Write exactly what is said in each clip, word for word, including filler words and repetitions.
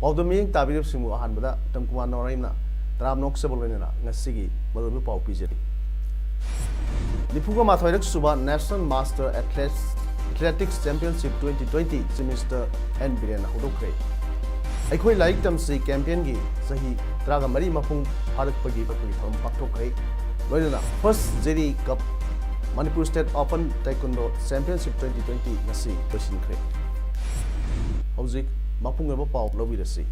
ꯄꯥꯎꯗꯝ ꯃꯤꯠꯌꯦꯡ ꯇꯥꯕꯤꯔꯤꯕꯁꯤꯡꯕꯨ ꯑꯍꯥꯟꯕꯗ ꯇꯝꯀꯨꯃꯥꯔ ꯅꯣꯔꯩꯝꯅ ꯇꯔꯥꯝꯅ ꯑꯣꯛꯆꯕ ꯂꯣꯏꯅꯅ ꯉꯁꯤꯒꯤ ꯃꯔꯨꯑꯣꯏꯕ ꯄꯥꯎ ꯄꯤꯖꯔꯤ꯫ ꯅꯤꯐꯨꯒ ꯃꯥꯊꯣꯏꯔꯛ ꯁꯨꯕ National Master Athletics, Athletics Championship twenty twenty Chief Minister N ꯕꯤꯔꯦꯟꯅ ꯍꯧꯗꯣꯛꯈ꯭ꯔꯦ꯫ ꯑꯩꯈꯣꯏ ꯂꯥꯏꯔꯤꯛ ꯇꯝꯁꯤ campaign ꯒꯤ ꯆꯍꯤ ꯇꯔꯥꯒ ꯃꯔꯤ ꯃꯄꯨꯡ ꯐꯥꯔꯛꯄꯒꯤ ꯊꯧꯔꯝ ꯄꯥꯡꯊꯣꯛꯈ꯭ꯔꯦ꯫ ꯂꯣꯏꯅꯅ First Jerry Cup Manipur State Open Taekwondo Championship twenty twenty ꯉꯁꯤ ꯂꯣꯏꯁꯤꯟꯈ꯭ꯔꯦ꯫ ꯍꯧꯖꯤꯛ ꯃꯄꯨꯡ ꯑꯣꯏꯕ ꯄꯥꯎ ꯂꯧꯕꯤꯔꯁꯤ꯫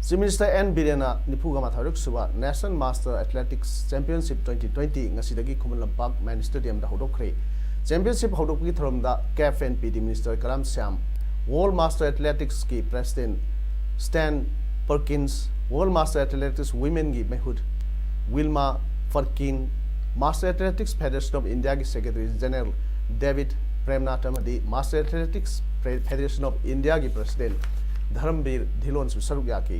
Chief Minister N ꯕꯤꯔꯦꯟꯅ ꯅꯤꯐꯨꯒ ꯃꯥꯊꯣꯏꯔꯛ ꯁꯨꯕ National Master Athletics Championship twenty twenty ꯉꯁꯤꯗꯒꯤ ꯈꯨꯃꯟ ꯂꯝꯄꯥꯛ ꯃꯦꯟ ꯁ꯭ꯇꯦꯗꯤꯌꯝꯗ ꯍꯧꯗꯣꯛꯈ꯭ꯔꯦ꯫ Championship ꯍꯧꯗꯣꯛꯄꯒꯤ ꯊꯧꯔꯝꯗ CAF and PD Minister Karam Shyam, World Master Athletics ꯀꯤ President Stan Perkins, World Master Athletics Women ꯒꯤ ꯃꯤꯍꯨꯠ Wilma Farkin, Master Athletics Federation of India ꯒꯤ Secretary General David Premnath ꯑꯃꯗꯤ Master Athletics Federation of India ꯒꯤ President ꯙꯔꯝꯕꯤꯔ ꯙꯤꯂꯣꯟꯁꯨ ꯁꯔꯨꯛ ꯌꯥꯈꯤ꯫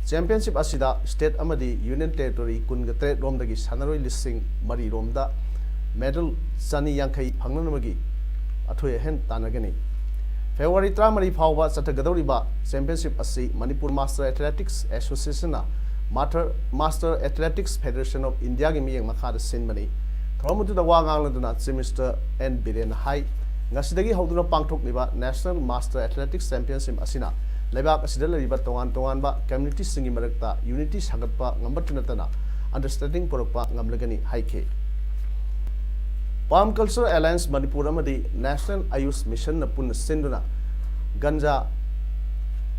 Championship ꯑꯁꯤꯗ state ꯑꯃꯗꯤ Union Territory ꯀꯨꯟꯒ ꯇꯔꯦꯠ ꯔꯣꯝꯗꯒꯤ ꯁꯥꯟꯅꯔꯣꯏ ꯂꯤꯁꯤꯡ ꯃꯔꯤ ꯔꯣꯝꯗ medal ꯆꯅꯤ ꯌꯥꯡꯈꯩ ꯐꯪꯅꯅꯕꯒꯤ ꯑꯊꯣꯏ ꯑꯍꯦꯟ ꯇꯥꯟꯅꯒꯅꯤ꯫ February ꯇꯔꯥꯃꯔꯤ ꯐꯥꯎꯕ ꯆꯠꯊꯒꯗꯧꯔꯤꯕ championship ꯑꯁꯤ Manipur Master Athletics Association ꯅ Master, Master Athletics Federation of India ꯒꯤ ꯃꯤꯠꯌꯦꯡ ꯃꯈꯥꯗ ꯁꯤꯟꯕꯅꯤ꯫ ꯊꯧꯔꯝ ꯑꯗꯨꯗ ꯋꯥ ꯉꯥꯡꯂꯗꯨꯅ Chief Minister N ꯕꯤꯔꯦꯟꯅ ꯍꯥꯏ, ꯉꯁꯤꯗꯒꯤ ꯍꯧꯗꯨꯅ ꯄꯥꯡꯊꯣꯛꯂꯤꯕ National Master Athletics Championship ꯑꯁꯤꯅ ꯂꯩꯕꯥꯛ ꯑꯁꯤꯗ ꯂꯩꯔꯤꯕ ꯇꯣꯉꯥꯟ ꯇꯣꯉꯥꯟꯕ community ꯁꯤꯡꯒꯤ ꯃꯔꯛꯇ unity ꯁꯥꯒꯠꯄ ꯉꯝꯕꯇ ꯅꯠꯇꯅ understanding ꯄꯨꯔꯛꯄ ꯉꯝꯂꯒꯅꯤ ꯍꯥꯏꯈꯤ꯫ Palm Culture Alliance ꯃꯅꯤꯄꯨꯔ ꯑꯃꯗꯤ National Ayush Mission ꯅ ꯄꯨꯟꯅ ꯁꯤꯟꯗꯨꯅ Ganja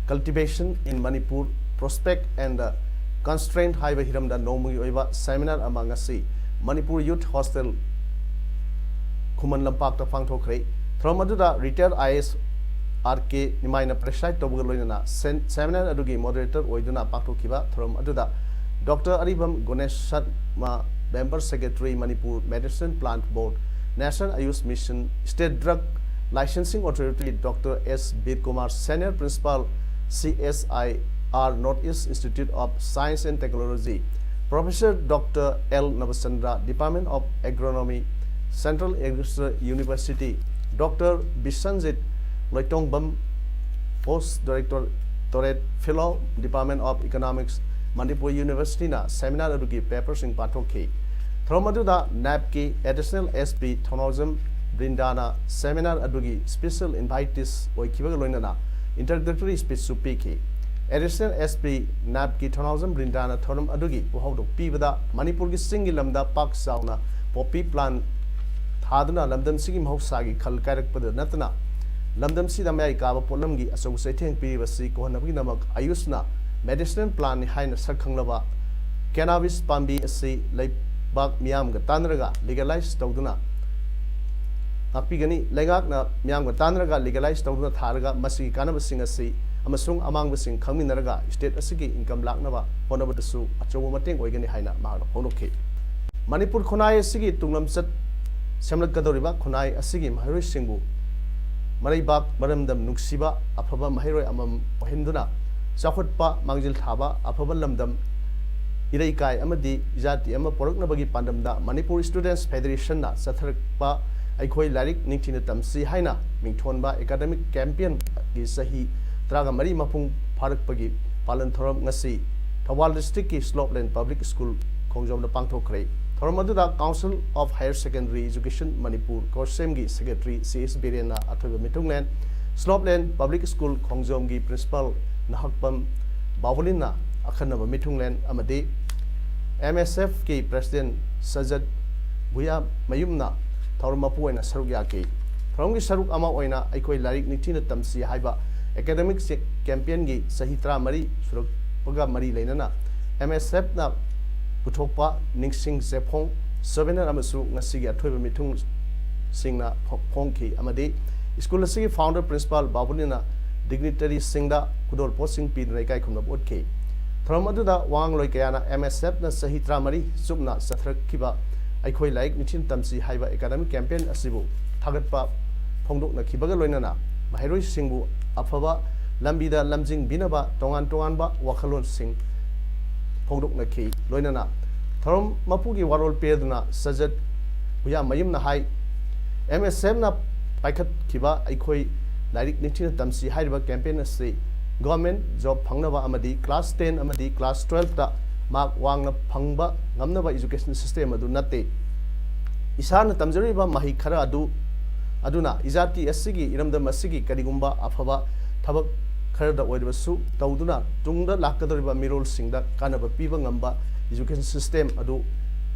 Cultivation in Manipur, Prospect and the Constraint ꯍꯥꯏꯕ ꯍꯤꯔꯝꯗ ꯅꯣꯡꯃꯒꯤ ꯑꯣꯏꯕ seminar ꯑꯃ ꯉꯁꯤ ꯃꯅꯤꯄꯨꯔ Youth Hostel ꯈꯨꯃꯟ ꯂꯝꯄꯥꯛꯇ ꯄꯥꯡꯊꯣꯛꯈ꯭ꯔꯦ꯫ ꯊꯧꯔꯝ ꯑꯗꯨꯗ retired I A S R K ꯅꯤꯃꯥꯏꯅ preside ꯇꯧꯕꯒ ꯂꯣꯏꯅꯅ ꯁꯦꯟ-, seminar ꯑꯗꯨꯒꯤ moderator ꯑꯣꯏꯗꯨꯅ ꯄꯥꯡꯊꯣꯛꯈꯤꯕ ꯊꯧꯔꯝ ꯑꯗꯨꯗ Doctor Aribam ꯒꯣꯅꯦꯁ Sharma, Member Secretary, Manipur Medicinal Plant Board, National Ayush Mission, State Drug Licensing Authority, Doctor S Birkumar, Senior Principal, C S I R, North East Institute of Science and Technology, Professor Doctor L Nabachandra, Department of Agronomy, Central Agricultural University, Doctor Bisanjit Loitongbam, Post Directorate, Fellow, Department of Economics, Manipur University ꯅ seminar ꯑꯗꯨꯒꯤ paper ꯁꯤꯡ ꯄꯥꯡꯊꯣꯛꯈꯤ꯫ ꯊꯧꯔꯝ ꯑꯗꯨꯗ ꯅꯦꯞꯀꯤ Additional S P ꯊꯧꯅꯥꯎꯖꯝ ꯕ꯭ꯔꯤꯟꯗꯥꯅ seminar ꯑꯗꯨꯒꯤ special invitees ꯑꯣꯏꯈꯤꯕꯒ ꯂꯣꯏꯅꯅ introductory speech ꯁꯨ ꯄꯤꯈꯤ꯫ Additional S P ꯅꯦꯞꯀꯤ ꯊꯧꯅꯥꯎꯖꯝ ꯕ꯭ꯔꯤꯟꯗꯥꯅ ꯊꯧꯔꯝ ꯑꯗꯨꯒꯤ ꯋꯥꯍꯧꯗꯣꯛ ꯄꯤꯕꯗ, ꯃꯅꯤꯄꯨꯔꯒꯤ ꯆꯤꯡꯒꯤ ꯂꯝꯗ ꯄꯥꯛ ꯆꯥꯎꯅ poppy plant ꯊꯥꯗꯨꯅ ꯂꯝꯗꯝꯁꯤꯒꯤ ꯃꯍꯧꯁꯥꯒꯤ ꯈꯜ ꯀꯥꯏꯔꯛꯄꯗ ꯅꯠꯇꯅ, ꯂꯝꯗꯝꯁꯤꯗ ꯃꯌꯥꯏ ꯀꯥꯕ ꯄꯣꯠꯂꯝꯒꯤ ꯑꯆꯧꯕ ꯆꯩꯊꯦꯡ ꯄꯤꯔꯤꯕꯁꯤ ꯀꯣꯛꯍꯟꯅꯕꯒꯤꯗꯃꯛ Ayush ꯅ medicinal plant ꯅꯤ ꯍꯥꯏꯅ ꯁꯛ ꯈꯪꯂꯕ cannabis ꯄꯥꯝꯕꯤ ꯑꯁꯤ ꯂꯩꯕꯥꯛ ꯃꯤꯌꯥꯝꯒ ꯇꯥꯟꯅꯔꯒ legalize ꯇꯧꯗꯨꯅ ꯉꯥꯛꯄꯤꯒꯅꯤ꯫ ꯂꯩꯉꯥꯛꯅ ꯃꯤꯌꯥꯝꯒ ꯇꯥꯟꯅꯔꯒ legalize ꯇꯧꯗꯨꯅ ꯊꯥꯔꯒ ꯃꯁꯤꯒꯤ ꯀꯥꯟꯅꯕꯁꯤꯡ ꯑꯁꯤ ꯑꯃꯁꯨꯡ ꯑꯃꯥꯡꯕꯁꯤꯡ ꯈꯪꯃꯤꯟꯅꯔꯒ state ꯑꯁꯤꯒꯤ income ꯂꯥꯛꯅꯕ ꯍꯣꯠꯅꯕꯗꯁꯨ ꯑꯆꯧꯕ ꯃꯇꯦꯡ ꯑꯣꯏꯒꯅꯤ ꯍꯥꯏꯅ ꯃꯍꯥꯛꯅ ꯐꯣꯡꯗꯣꯛꯈꯤ꯫ ꯃꯅꯤꯄꯨꯔ ꯈꯨꯟꯅꯥꯏ ꯑꯁꯤꯒꯤ ꯇꯨꯡꯂꯝꯆꯠ ꯁꯦꯝꯂꯛꯀꯗꯧꯔꯤꯕ ꯈꯨꯟꯅꯥꯏ ꯑꯁꯤꯒꯤ ꯃꯍꯩꯔꯣꯏꯁꯤꯡꯕꯨ ꯃꯔꯩꯕꯥꯛ ꯃꯔꯝꯗꯝ ꯅꯨꯡꯁꯤꯕ ꯑꯐꯕ ꯃꯍꯩꯔꯣꯏ ꯑꯃꯃꯝ ꯑꯣꯏꯍꯟꯗꯨꯅ ꯆꯥꯎꯈꯠꯄ ꯃꯥꯡꯖꯤꯜ ꯊꯥꯕ ꯑꯐꯕ ꯂꯝꯗꯝ ꯏꯔꯩꯀꯥꯏ ꯑꯃꯗꯤ ꯏꯖꯥꯇꯤ ꯑꯃ ꯄꯣꯔꯛꯅꯕꯒꯤ ꯄꯥꯟꯗꯝꯗ Manipur Students Federation ꯅ ꯆꯠꯊꯔꯛꯄ ꯑꯩꯈꯣꯏ ꯂꯥꯏꯔꯤꯛ ꯅꯤꯡꯊꯤꯅ ꯇꯝꯁꯤ ꯍꯥꯏꯅ ꯃꯤꯡꯊꯣꯟꯕ academic campaign ꯒꯤ ꯆꯍꯤ ꯇꯔꯥꯃꯔꯤ ꯃꯄꯨꯡ ꯐꯥꯔꯛꯄꯒꯤ ꯄꯥꯂꯟ ꯊꯧꯔꯝ ꯉꯁꯤ ꯊꯧꯕꯥꯜ district ꯀꯤ Slopeland Public School ꯈꯣꯡꯖꯣꯝꯗ ꯄꯥꯡꯊꯣꯛꯈ꯭ꯔꯦ꯫ ꯊꯧꯔꯝ ꯑꯗꯨꯗ Council of Higher Secondary Education Manipur, COHSEM ꯒꯤ Secretary C S ꯕꯤꯔꯦꯟꯅ ꯑꯊꯣꯏꯕ ꯃꯤꯊꯨꯡꯂꯦꯟ, Slopeland Public School ꯈꯣꯡꯖꯣꯝꯒꯤ Principal Nahakpam ꯕꯥꯕꯨꯂꯤꯟꯅ ꯑꯈꯟꯅꯕ ꯃꯤꯊꯨꯡꯂꯦꯟ ꯑꯃꯗꯤ M S F ꯀꯤ President ꯁꯖꯠ ꯚꯨꯌꯥꯃꯌꯨꯝꯅ ꯊꯧꯔꯝ ꯃꯄꯨ ꯑꯣꯏꯅ ꯁꯔꯨꯛ ꯌꯥꯈꯤ꯫ ꯊꯧꯔꯝꯒꯤ ꯁꯔꯨꯛ ꯑꯃ ꯑꯣꯏꯅ ꯑꯩꯈꯣꯏ ꯂꯥꯏꯔꯤꯛ ꯅꯤꯡꯊꯤꯅ ꯇꯝꯁꯤ ꯍꯥꯏꯕ academic campaign ꯒꯤ ꯆꯍꯤ ꯇꯔꯥꯃꯔꯤ ꯁꯨꯔꯛꯄꯒ ꯃꯔꯤ ꯂꯩꯅꯅ M S F ꯅ ꯄꯨꯊꯣꯛꯄ ꯅꯤꯡꯁꯤꯡ ꯆꯦꯐꯣꯡ, souvenir ꯑꯃꯁꯨ ꯉꯁꯤꯒꯤ ꯑꯊꯣꯏꯕ ꯃꯤꯊꯨꯡꯁꯤꯡꯅ ꯐꯣ-, ꯐꯣꯡꯈꯤ ꯑꯃꯗꯤ ꯁ꯭ꯀꯨꯜ ꯑꯁꯤꯒꯤ founder principal ꯕꯥꯕꯨꯅꯤꯅ dignitaryꯁꯤꯡꯗ ꯈꯨꯗꯣꯜ ꯄꯣꯠꯁꯤꯡ ꯄꯤꯗꯨꯅ ꯏꯀꯥꯏ ꯈꯨꯝꯅꯕ ꯎꯠꯈꯤ꯫ ꯊꯧꯔꯝ ꯑꯗꯨꯗ ꯋꯥ ꯉꯥꯡꯂꯣꯏ ꯀꯌꯥꯅ MSFꯅ ꯆꯍꯤ ꯇꯔꯥꯃꯔꯤ ꯆꯨꯞꯅ ꯆꯠꯊꯔꯛꯈꯤꯕ ꯑꯩꯈꯣꯏ ꯂꯥꯏꯔꯤꯛ ꯅꯤꯡꯊꯤꯅ ꯇꯝꯁꯤ ꯍꯥꯏꯕ academic campaign ꯑꯁꯤꯕꯨ ꯊꯥꯒꯠꯄ ꯐꯣꯡꯗꯣꯛꯅꯈꯤꯕꯒ ꯂꯣꯏꯅꯅ ꯃꯍꯩꯔꯣꯏꯁꯤꯡꯕꯨ ꯑꯐꯕ ꯂꯝꯕꯤꯗ ꯂꯝꯖꯤꯡꯕꯤꯅꯕ ꯇꯣꯉꯥꯟ ꯇꯣꯉꯥꯟꯕ ꯋꯥꯈꯜꯂꯣꯟꯁꯤꯡ ꯐꯣꯡꯗꯣꯛꯅꯈꯤ꯫ ꯂꯣꯏꯅꯅ ꯊꯧꯔꯝ ꯃꯄꯨꯒꯤ ꯋꯥꯔꯣꯜ ꯄꯤꯔꯗꯨꯅ ꯁꯖꯠ ꯍꯨꯌꯥꯃꯌꯨꯝꯅ ꯍꯥꯏ, MSFꯅ ꯄꯥꯏꯈꯠꯈꯤꯕ ꯑꯩꯈꯣꯏ ꯂꯥꯏꯔꯤꯛ ꯅꯤꯡꯊꯤꯅ ꯇꯝꯁꯤ ꯍꯥꯏꯔꯤꯕ campaign ꯑꯁꯤ government job ꯐꯪꯅꯕ ꯑꯃꯗꯤ class ten ꯑꯃꯗꯤ class twelveꯇ mark ꯋꯥꯡꯅ ꯐꯪꯕ ꯉꯝꯅꯕ education system ꯑꯗꯨ ꯅꯠꯇꯦ꯫ ꯏꯁꯥꯅ ꯇꯝꯖꯔꯤꯕ ꯃꯍꯩ ꯈꯔ ꯑꯗꯨ, ꯑꯗꯨꯅ ꯏꯖꯥꯇꯤ ꯑꯁꯤꯒꯤ ꯏꯔꯝꯗꯝ ꯑꯁꯤꯒꯤ ꯀꯔꯤꯒꯨꯝꯕ ꯑꯐꯕ ꯊꯕꯛ ꯈꯔꯗ ꯑꯣꯏꯔꯕꯁꯨ ꯇꯧꯗꯨꯅ ꯇꯨꯡꯗ ꯂꯥꯛꯀꯗꯧꯔꯤꯕ ꯃꯤꯔꯣꯜꯁꯤꯡꯗ ꯀꯥꯟꯅꯕ ꯄꯤꯕ ꯉꯝꯕ education system ꯑꯗꯨ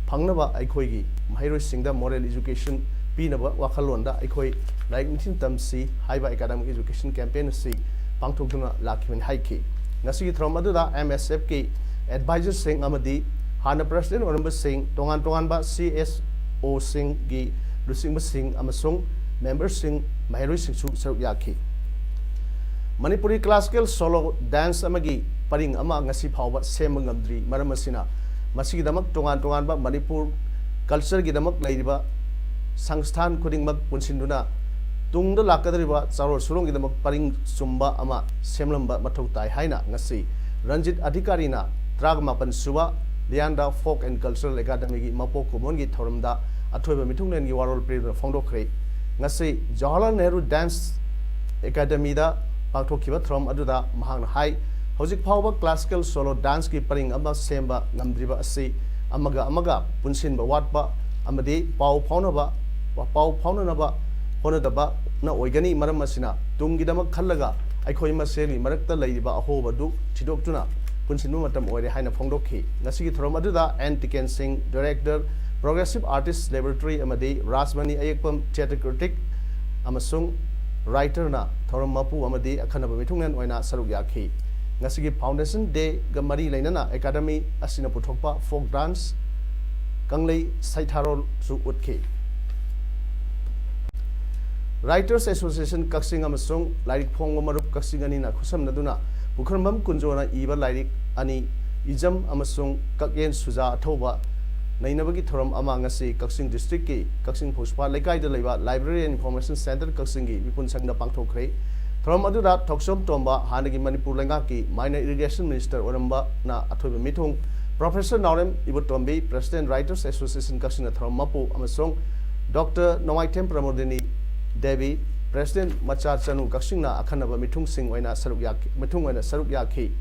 ꯐꯪꯅꯕ ꯑꯩꯈꯣꯏꯒꯤ ꯃꯍꯩꯔꯣꯏꯁꯤꯡꯗ moral education ꯄꯤꯅꯕ ꯋꯥꯈꯜꯂꯣꯟꯗ ꯑꯩꯈꯣꯏ ꯂꯥꯏꯔꯤꯛ ꯅꯤꯡꯊꯤꯅ ꯇꯝꯁꯤ ꯍꯥꯏꯕ academic education campaign ꯑꯁꯤ ꯄꯥꯡꯊꯣꯛꯇꯨꯅ ꯂꯥꯛꯈꯤꯕꯅꯤ ꯍꯥꯏꯈꯤ꯫ ꯉꯁꯤꯒꯤ ꯊꯧꯔꯝ ꯑꯗꯨꯗ MSFꯀꯤ advisorꯁꯤꯡ ꯑꯃꯗꯤ ꯍꯥꯟꯅ president ꯑꯣꯏꯔꯝꯕꯁꯤꯡ, ꯇꯣꯉꯥꯟ ꯇꯣꯉꯥꯟꯕ CSOꯁꯤꯡꯒꯤ ꯂꯨꯆꯤꯡꯕꯁꯤꯡ ꯑꯃꯁꯨꯡ memberꯁꯤꯡ, ꯃꯍꯩꯔꯣꯏꯁꯤꯡꯁꯨ ꯁꯔꯨꯛ ꯌꯥꯈꯤ꯫ ꯃꯅꯤꯄꯨꯔꯤ classical solo dance ꯑꯃꯒꯤ ꯄꯔꯤꯡ ꯑꯃ ꯉꯁꯤ ꯐꯥꯎꯕ ꯁꯦꯝꯕ ꯉꯝꯗ꯭ꯔꯤ꯫ ꯃꯔꯝ ꯑꯁꯤꯅ, ꯃꯁꯤꯒꯤꯗꯃꯛ ꯇꯣꯉꯥꯟ ꯇꯣꯉꯥꯟꯕ ꯃꯅꯤꯄꯨꯔ cultureꯒꯤꯗꯃꯛ ꯂꯩꯔꯤꯕ ꯁꯪꯁꯊꯥꯟ ꯈꯨꯗꯤꯡꯃꯛ ꯄꯨꯟꯁꯤꯟꯗꯨꯅ ꯇꯨꯡꯗ ꯂꯥꯛꯀꯗꯧꯔꯤꯕ ꯆꯥꯔꯣꯜ ꯁꯨꯔꯣꯡꯒꯤꯗꯃꯛ ꯄꯔꯤꯡ ꯆꯨꯝꯕ ꯑꯃ ꯁꯦꯝꯂꯝꯕ ꯃꯊꯧ ꯇꯥꯏ ꯍꯥꯏꯅ ꯉꯁꯤ ꯔꯟꯖꯤꯠ ꯑꯙꯤꯀꯥꯔꯤꯅ ꯇꯔꯥꯃꯥꯄꯟ ꯁꯨꯕ ꯂꯤꯌꯥꯟꯗꯥ Folk and Cultural Academyꯒꯤ ꯃꯄꯣꯛ ꯀꯨꯝꯑꯣꯟꯒꯤ ꯊꯧꯔꯝꯗ ꯑꯊꯣꯏꯕ ꯃꯤꯊꯨꯡꯂꯦꯟꯒꯤ ꯋꯥꯔꯣꯜ ꯄꯤꯔꯗꯨꯅ ꯐꯣꯡꯗꯣꯛꯈ꯭ꯔꯦ꯫ ꯉꯁꯤ ꯖꯋꯥꯍꯔꯂꯥꯜ ꯅꯦꯍꯔꯨ Dance Academyꯗ ꯄꯥꯡꯊꯣꯛꯈꯤꯕ ꯊꯧꯔꯝ ꯑꯗꯨꯗ ꯃꯍꯥꯛꯅ ꯍꯥꯏ, ꯍꯧꯖꯤꯛ ꯐꯥꯎꯕ classical solo danceꯀꯤ ꯄꯔꯤꯡ ꯑꯃ ꯁꯦꯝꯕ ꯉꯝꯗ꯭ꯔꯤꯕ ꯑꯁꯤ ꯑꯃꯒ ꯑꯃꯒ ꯄꯨꯟꯁꯤꯟꯕ ꯋꯥꯠꯄ ꯑꯃꯗꯤ ꯄꯥꯎ ꯐꯥꯎꯅꯕ, ꯄꯥꯎ ꯐꯥꯎꯅꯅꯕ ꯍꯣꯠꯅꯗꯕꯅ ꯑꯣꯏꯒꯅꯤ꯫ ꯃꯔꯝ ꯑꯁꯤꯅ, ꯇꯨꯡꯒꯤꯗꯃꯛ ꯈꯜꯂꯒ ꯑꯩꯈꯣꯏ ꯃꯁꯦꯜꯒꯤ ꯃꯔꯛꯇ ꯂꯩꯔꯤꯕ ꯑꯍꯣꯕ ꯑꯗꯨ ꯊꯤꯗꯣꯛꯇꯨꯅ ꯄꯨꯟꯁꯤꯟꯕ ꯃꯇꯝ ꯑꯣꯏꯔꯦ ꯍꯥꯏꯅ ꯐꯣꯡꯗꯣꯛꯈꯤ꯫ ꯉꯁꯤꯒꯤ ꯊꯧꯔꯝ ꯑꯗꯨꯗ ꯑꯦꯟ ꯇꯤꯀꯦꯟ ꯁꯤꯡ, director, Progressive Artist Laboratory, ꯑꯃꯗꯤ ꯔꯥꯖꯃꯅꯤ ꯑꯌꯦꯛꯄꯝ, theatre critic ꯑꯃꯁꯨꯡ writerꯅ ꯊꯧꯔꯝ ꯃꯄꯨ ꯑꯃꯗꯤ ꯑꯈꯟꯅꯕ ꯃꯤꯊꯨꯡꯂꯦꯟ ꯑꯣꯏꯅ ꯁꯔꯨꯛ ꯌꯥꯈꯤ꯫ ꯉꯁꯤꯒꯤ Foundation Dayꯒ ꯃꯔꯤ ꯂꯩꯅꯅ academy ꯑꯁꯤꯅ ꯄꯨꯊꯣꯛꯄ folk dance, ꯀꯪꯂꯩ ꯁꯩꯊꯥꯔꯣꯜꯁꯨ ꯎꯠꯈꯤ꯫ Writers Association ꯀꯛꯆꯤꯡ ꯑꯃꯁꯨꯡ ꯂꯥꯏꯔꯤꯛ ꯐꯣꯡꯕ ꯃꯔꯨꯞ ꯀꯛꯆꯤꯡ ꯑꯅꯤꯅ ꯈꯨꯠꯁꯝꯅꯗꯨꯅ ꯄꯨꯈ꯭ꯔꯝꯕꯝ ꯀꯨꯟꯖꯣꯅ ꯏꯕ ꯂꯥꯏꯔꯤꯛ ꯑꯅꯤ, ꯏꯖꯝ ꯑꯃꯁꯨꯡ ꯀꯛꯌꯦꯟ ꯁꯨꯖꯥ ꯑꯊꯧꯕ, ꯅꯩꯅꯕꯒꯤ ꯊꯧꯔꯝ ꯑꯃ ꯉꯁꯤ ꯀꯛꯆꯤꯡ district ꯀꯤ ꯀꯛꯆꯤꯡ ꯐꯧꯁꯄꯥꯠ ꯂꯩꯀꯥꯏꯗ ꯂꯩꯕ Library and Information Centre ꯀꯛꯆꯤꯡꯒꯤ ꯃꯤꯄꯨꯟ ꯁꯪꯗ ꯄꯥꯡꯊꯣꯛꯈ꯭ꯔꯦ꯫ ꯊꯧꯔꯝ ꯑꯗꯨꯗ ꯊꯣꯛꯆꯣꯝ ꯇꯣꯝꯕ, ꯍꯥꯟꯅꯒꯤ ꯃꯅꯤꯄꯨꯔ ꯂꯩꯉꯥꯛꯀꯤ Minor Irrigation Minister ꯑꯣꯏꯔꯝꯕꯅ ꯑꯊꯣꯏꯕ ꯃꯤꯊꯨꯡ, Professor ꯅꯥꯎꯔꯦꯝ ꯏꯕꯣꯇꯣꯝꯕꯤ, President Writers Association ꯀꯛꯆꯤꯡꯅ ꯊꯧꯔꯝ ꯃꯄꯨ, ꯑꯃꯁꯨꯡ Doctor ꯅꯣꯡꯃꯥꯏꯊꯦꯝ ꯄ꯭ꯔꯃꯣꯗꯤꯅꯤ ꯗꯦꯕꯤ, President ꯃꯆꯥ ꯆꯅꯨ ꯀꯛꯆꯤꯡꯅ ꯑꯈꯟꯅꯕ ꯃꯤꯊꯨꯡꯁꯤꯡ ꯑꯣꯏꯅ ꯁꯔꯨꯛ ꯌꯥꯈꯤ, ꯃꯤꯊꯨꯡ ꯑꯣꯏꯅ ꯁꯔꯨꯛ ꯌꯥꯈꯤ꯫